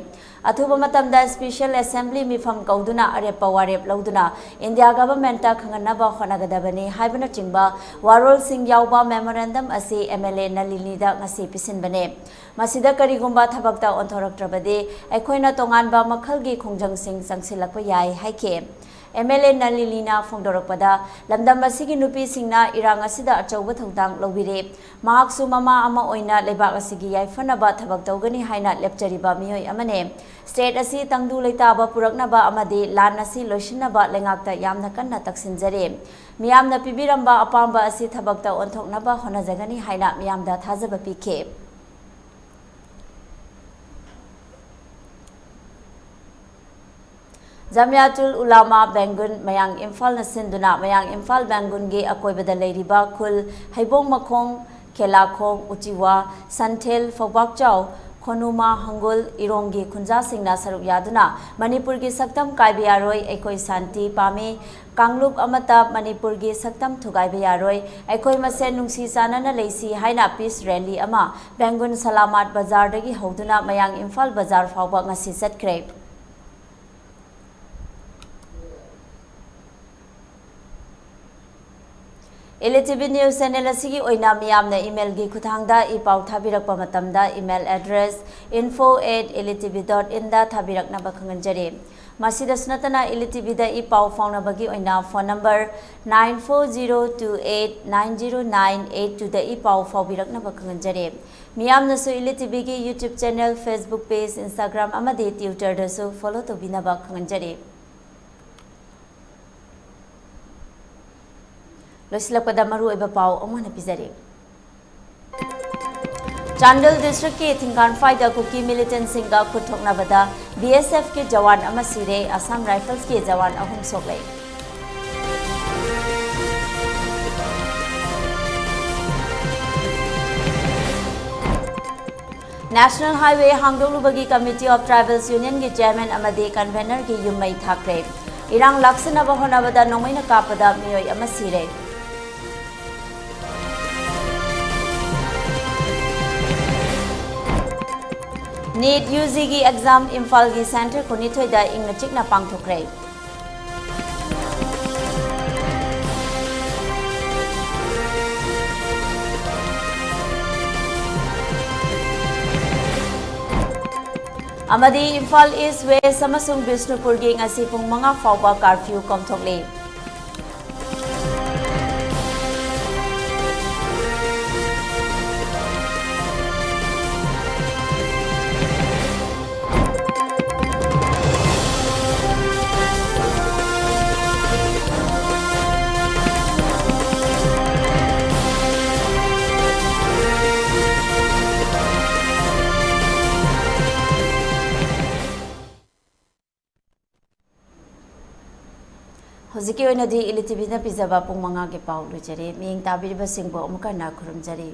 ꯑꯊꯨꯕ ꯃꯇꯝꯗ special assembly ꯃꯤꯐꯝ ꯀꯧꯗꯨꯅ ꯑꯔꯦꯞꯄ ꯋꯥꯔꯦꯞ ꯂꯧꯗꯨꯅ India governmentꯇ ꯈꯪꯍꯟꯅꯕ ꯍꯣꯠꯅꯒꯗꯕꯅꯤ ꯍꯥꯏꯕꯅꯆꯤꯡꯕ ꯋꯥꯔꯣꯜꯁꯤꯡ ꯌꯥꯎꯕ memorandum ꯑꯁꯤ MLA ꯅꯂꯤꯅꯤꯗ ꯉꯁꯤ ꯄꯤꯁꯤꯟꯕꯅꯤ꯫ ꯃꯁꯤꯗ ꯀꯔꯤꯒꯨꯝꯕ ꯊꯕꯛꯇ ꯑꯣꯟꯊꯣꯔꯛꯇ꯭ꯔꯕꯗꯤ ꯑꯩꯈꯣꯏꯅ ꯇꯣꯉꯥꯟꯕ ꯃꯈꯜꯒꯤ ꯈꯣꯡꯖꯪꯁꯤꯡ ꯆꯪꯁꯤꯜꯂꯛꯄ ꯌꯥꯏ ꯍꯥꯏꯈꯤ꯫ MLA ꯅꯂꯤꯅꯤꯅ ꯐꯣꯡꯗꯣꯔꯛꯄꯗ, ꯂꯝꯗꯝ ꯑꯁꯤꯒꯤ ꯅꯨꯄꯤꯁꯤꯡꯅ ꯏꯔꯥꯡ ꯑꯁꯤꯗ ꯑꯆꯧꯕ ꯊꯧꯗꯥꯡ ꯂꯧꯕꯤꯔꯦ꯫ ꯃꯍꯥꯛꯁꯨ ꯃꯃꯥ ꯑꯃ ꯑꯣꯏꯅ ꯂꯩꯕꯥꯛ ꯑꯁꯤꯒꯤ ꯌꯥꯏꯐꯅꯕ ꯊꯕꯛ ꯇꯧꯒꯅꯤ ꯍꯥꯏꯅ ꯂꯦꯞꯆꯔꯤꯕ ꯃꯤꯑꯣꯏ ꯑꯃꯅꯤ꯫ State ꯑꯁꯤ ꯇꯪꯗꯨ ꯂꯩꯇꯥꯕ ꯄꯨꯔꯛꯅꯕ ꯑꯃꯗꯤ ꯂꯥꯟ ꯑꯁꯤ ꯂꯣꯏꯁꯤꯟꯅꯕ ꯂꯩꯉꯥꯛꯇ ꯌꯥꯝꯅ ꯀꯟꯅ ꯇꯛꯁꯤꯟꯖꯔꯤ꯫ ꯃꯤꯌꯥꯝꯅ ꯄꯤꯕꯤꯔꯝꯕ ꯑꯄꯥꯝꯕ ꯑꯁꯤ ꯊꯕꯛꯇ ꯑꯣꯟꯊꯣꯛꯅꯕ ꯍꯣꯠꯅꯖꯒꯅꯤ ꯍꯥꯏꯅ ꯃꯤꯌꯥꯝꯗ ꯊꯥꯖꯕ ꯄꯤꯈꯤ꯫ ꯖꯥꯃꯤꯌꯥꯇꯨꯜ ꯎꯂꯥꯃꯥ ꯕꯦꯡꯒꯨꯟ ꯃꯌꯥꯡ ꯏꯝꯐꯥꯜꯅ ꯁꯤꯟꯗꯨꯅ ꯃꯌꯥꯡ ꯏꯝꯐꯥꯜ ꯕꯦꯡꯒꯨꯟꯒꯤ ꯑꯀꯣꯏꯕꯗ ꯂꯩꯔꯤꯕ ꯈꯨꯜ ꯍꯩꯕꯣꯡ ꯃꯈꯣꯡ, ꯈꯦꯂꯥꯈꯣꯡ, ꯎꯆꯤꯋꯥ, ꯁꯟꯊꯦꯜ, ꯐꯧꯕꯥꯛꯆꯥꯎ, ꯈꯣꯅꯨꯃꯥ, ꯍꯪꯒꯨꯜ, ꯏꯔꯣꯡꯒꯤ ꯈꯨꯟꯖꯥꯁꯤꯡꯅ ꯁꯔꯨꯛ ꯌꯥꯗꯨꯅ ꯃꯅꯤꯄꯨꯔꯒꯤ ꯁꯛꯇꯝ ꯀꯥꯏꯕ ꯌꯥꯔꯣꯏ, ꯑꯩꯈꯣꯏ ꯁꯥꯟꯇꯤ ꯄꯥꯝꯃꯤ, ꯀꯥꯡꯂꯨꯞ ꯑꯃꯠꯇ ꯃꯅꯤꯄꯨꯔꯒꯤ ꯁꯛꯇꯝ ꯊꯨꯒꯥꯏꯕ ꯌꯥꯔꯣꯏ, ꯑꯩꯈꯣꯏ ꯃꯁꯦꯟ ꯅꯨꯡꯁꯤ ꯆꯥꯟꯅꯅ ꯂꯩꯁꯤ ꯍꯥꯏꯅ peace rally ꯑꯃ ꯕꯦꯡꯒꯨꯟ ꯁꯂꯥꯃꯥꯠ ꯕꯖꯥꯔꯗꯒꯤ ꯍꯧꯗꯨꯅ ꯃꯌꯥꯡ ꯏꯝꯐꯥꯜ ꯕꯖꯥꯔ ꯐꯥꯎꯕ ꯉꯁꯤ ꯆꯠꯈ꯭ꯔꯦ꯫ Elite T V News Channel ꯑꯁꯤꯒꯤ ꯑꯣꯏꯅ ꯃꯤꯌꯥꯝꯅ email ꯒꯤ ꯈꯨꯠꯊꯥꯡꯗ ꯏ ꯄꯥꯎ ꯊꯥꯕꯤꯔꯛꯄ ꯃꯇꯝꯗ email address info at elite T V dot in ꯗ ꯊꯥꯕꯤꯔꯛꯅꯕ ꯈꯪꯍꯟꯖꯔꯤ꯫ ꯃꯁꯤꯗꯁꯨ ꯅꯠꯇꯅ Elite T V ꯗ ꯏ ꯄꯥꯎ ꯐꯥꯎꯅꯕꯒꯤ ꯑꯣꯏꯅ phone number nine four zero two eight nine zero nine eight two ꯗ ꯏ ꯄꯥꯎ ꯐꯥꯎꯕꯤꯔꯛꯅꯕ ꯈꯪꯍꯟꯖꯔꯤ꯫ ꯃꯤꯌꯥꯝꯅꯁꯨ Elite T V ꯒꯤ YouTube channel, Facebook page, Instagram ꯑꯃꯗꯤ Twitter ꯗꯁꯨ follow ꯇꯧꯕꯤꯅꯕ ꯈꯪꯍꯟꯖꯔꯤ꯫ ꯂꯣꯏꯁꯤꯜꯂꯛꯄꯗ ꯃꯔꯨꯑꯣꯏꯕ ꯄꯥꯎ ꯑꯃꯨꯛ ꯍꯟꯅ ꯄꯤꯖꯔꯤ꯫ ꯆꯥꯟꯗꯦꯜ district ꯀꯤ ꯊꯤꯡꯒꯥꯟꯐꯥꯏꯗ ꯀꯨꯀꯤ militant ꯁꯤꯡꯒ ꯈꯨꯠ ꯊꯣꯛꯅꯕꯗ B S F ꯀꯤ ꯖꯋꯥꯟ ꯑꯃ ꯁꯤꯔꯦ, Assam Rifles ꯀꯤ ꯖꯋꯥꯟ ꯑꯍꯨꯝ ꯁꯣꯛꯂꯦ꯫ National Highway ꯍꯥꯡꯗꯣꯛꯂꯨꯕꯒꯤ Committee of Tribals Union ꯒꯤ chairman ꯑꯃꯗꯤ convener ꯒꯤ ꯌꯨꯝ ꯃꯩ ꯊꯥꯈ꯭ꯔꯦ꯫ ꯏꯔꯥꯡ ꯂꯥꯛꯁꯤꯟꯅꯕ ꯍꯣꯠꯅꯕꯗ ꯅꯣꯡꯃꯩꯅ ꯀꯥꯞꯄꯗ ꯃꯤꯑꯣꯏ ꯑꯃ ꯁꯤꯔꯦ꯫ NEET U G ꯒꯤ exam ꯏꯝꯐꯥꯜꯒꯤ centre ꯀꯨꯟꯅꯤꯊꯣꯏꯗ ꯏꯪꯅ ꯆꯤꯛꯅ ꯄꯥꯡꯊꯣꯛꯈ꯭ꯔꯦ꯫ ꯑꯃꯗꯤ ꯏꯝꯐꯥꯜ East, West ꯑꯃꯁꯨꯡ ꯕꯤꯁꯅꯨꯄꯨꯔꯒꯤ ꯉꯁꯤ ꯄꯨꯡ ꯃꯉꯥ ꯐꯥꯎꯕ curfew ꯀꯣꯝꯊꯣꯛꯂꯤ꯫ ꯍꯧꯖꯤꯛꯀꯤ ꯑꯣꯏꯅꯗꯤ Elite T V ꯅ ꯄꯤꯖꯕ ꯄꯨꯡ ꯃꯉꯥꯒꯤ ꯄꯥꯎ ꯂꯣꯏꯖꯔꯦ꯫ ꯃꯤꯠꯌꯦꯡ ꯇꯥꯕꯤꯔꯤꯕꯁꯤꯡꯕꯨ ꯑꯃꯨꯛ ꯍꯟꯅ ꯈꯨꯔꯨꯝꯖꯔꯤ꯫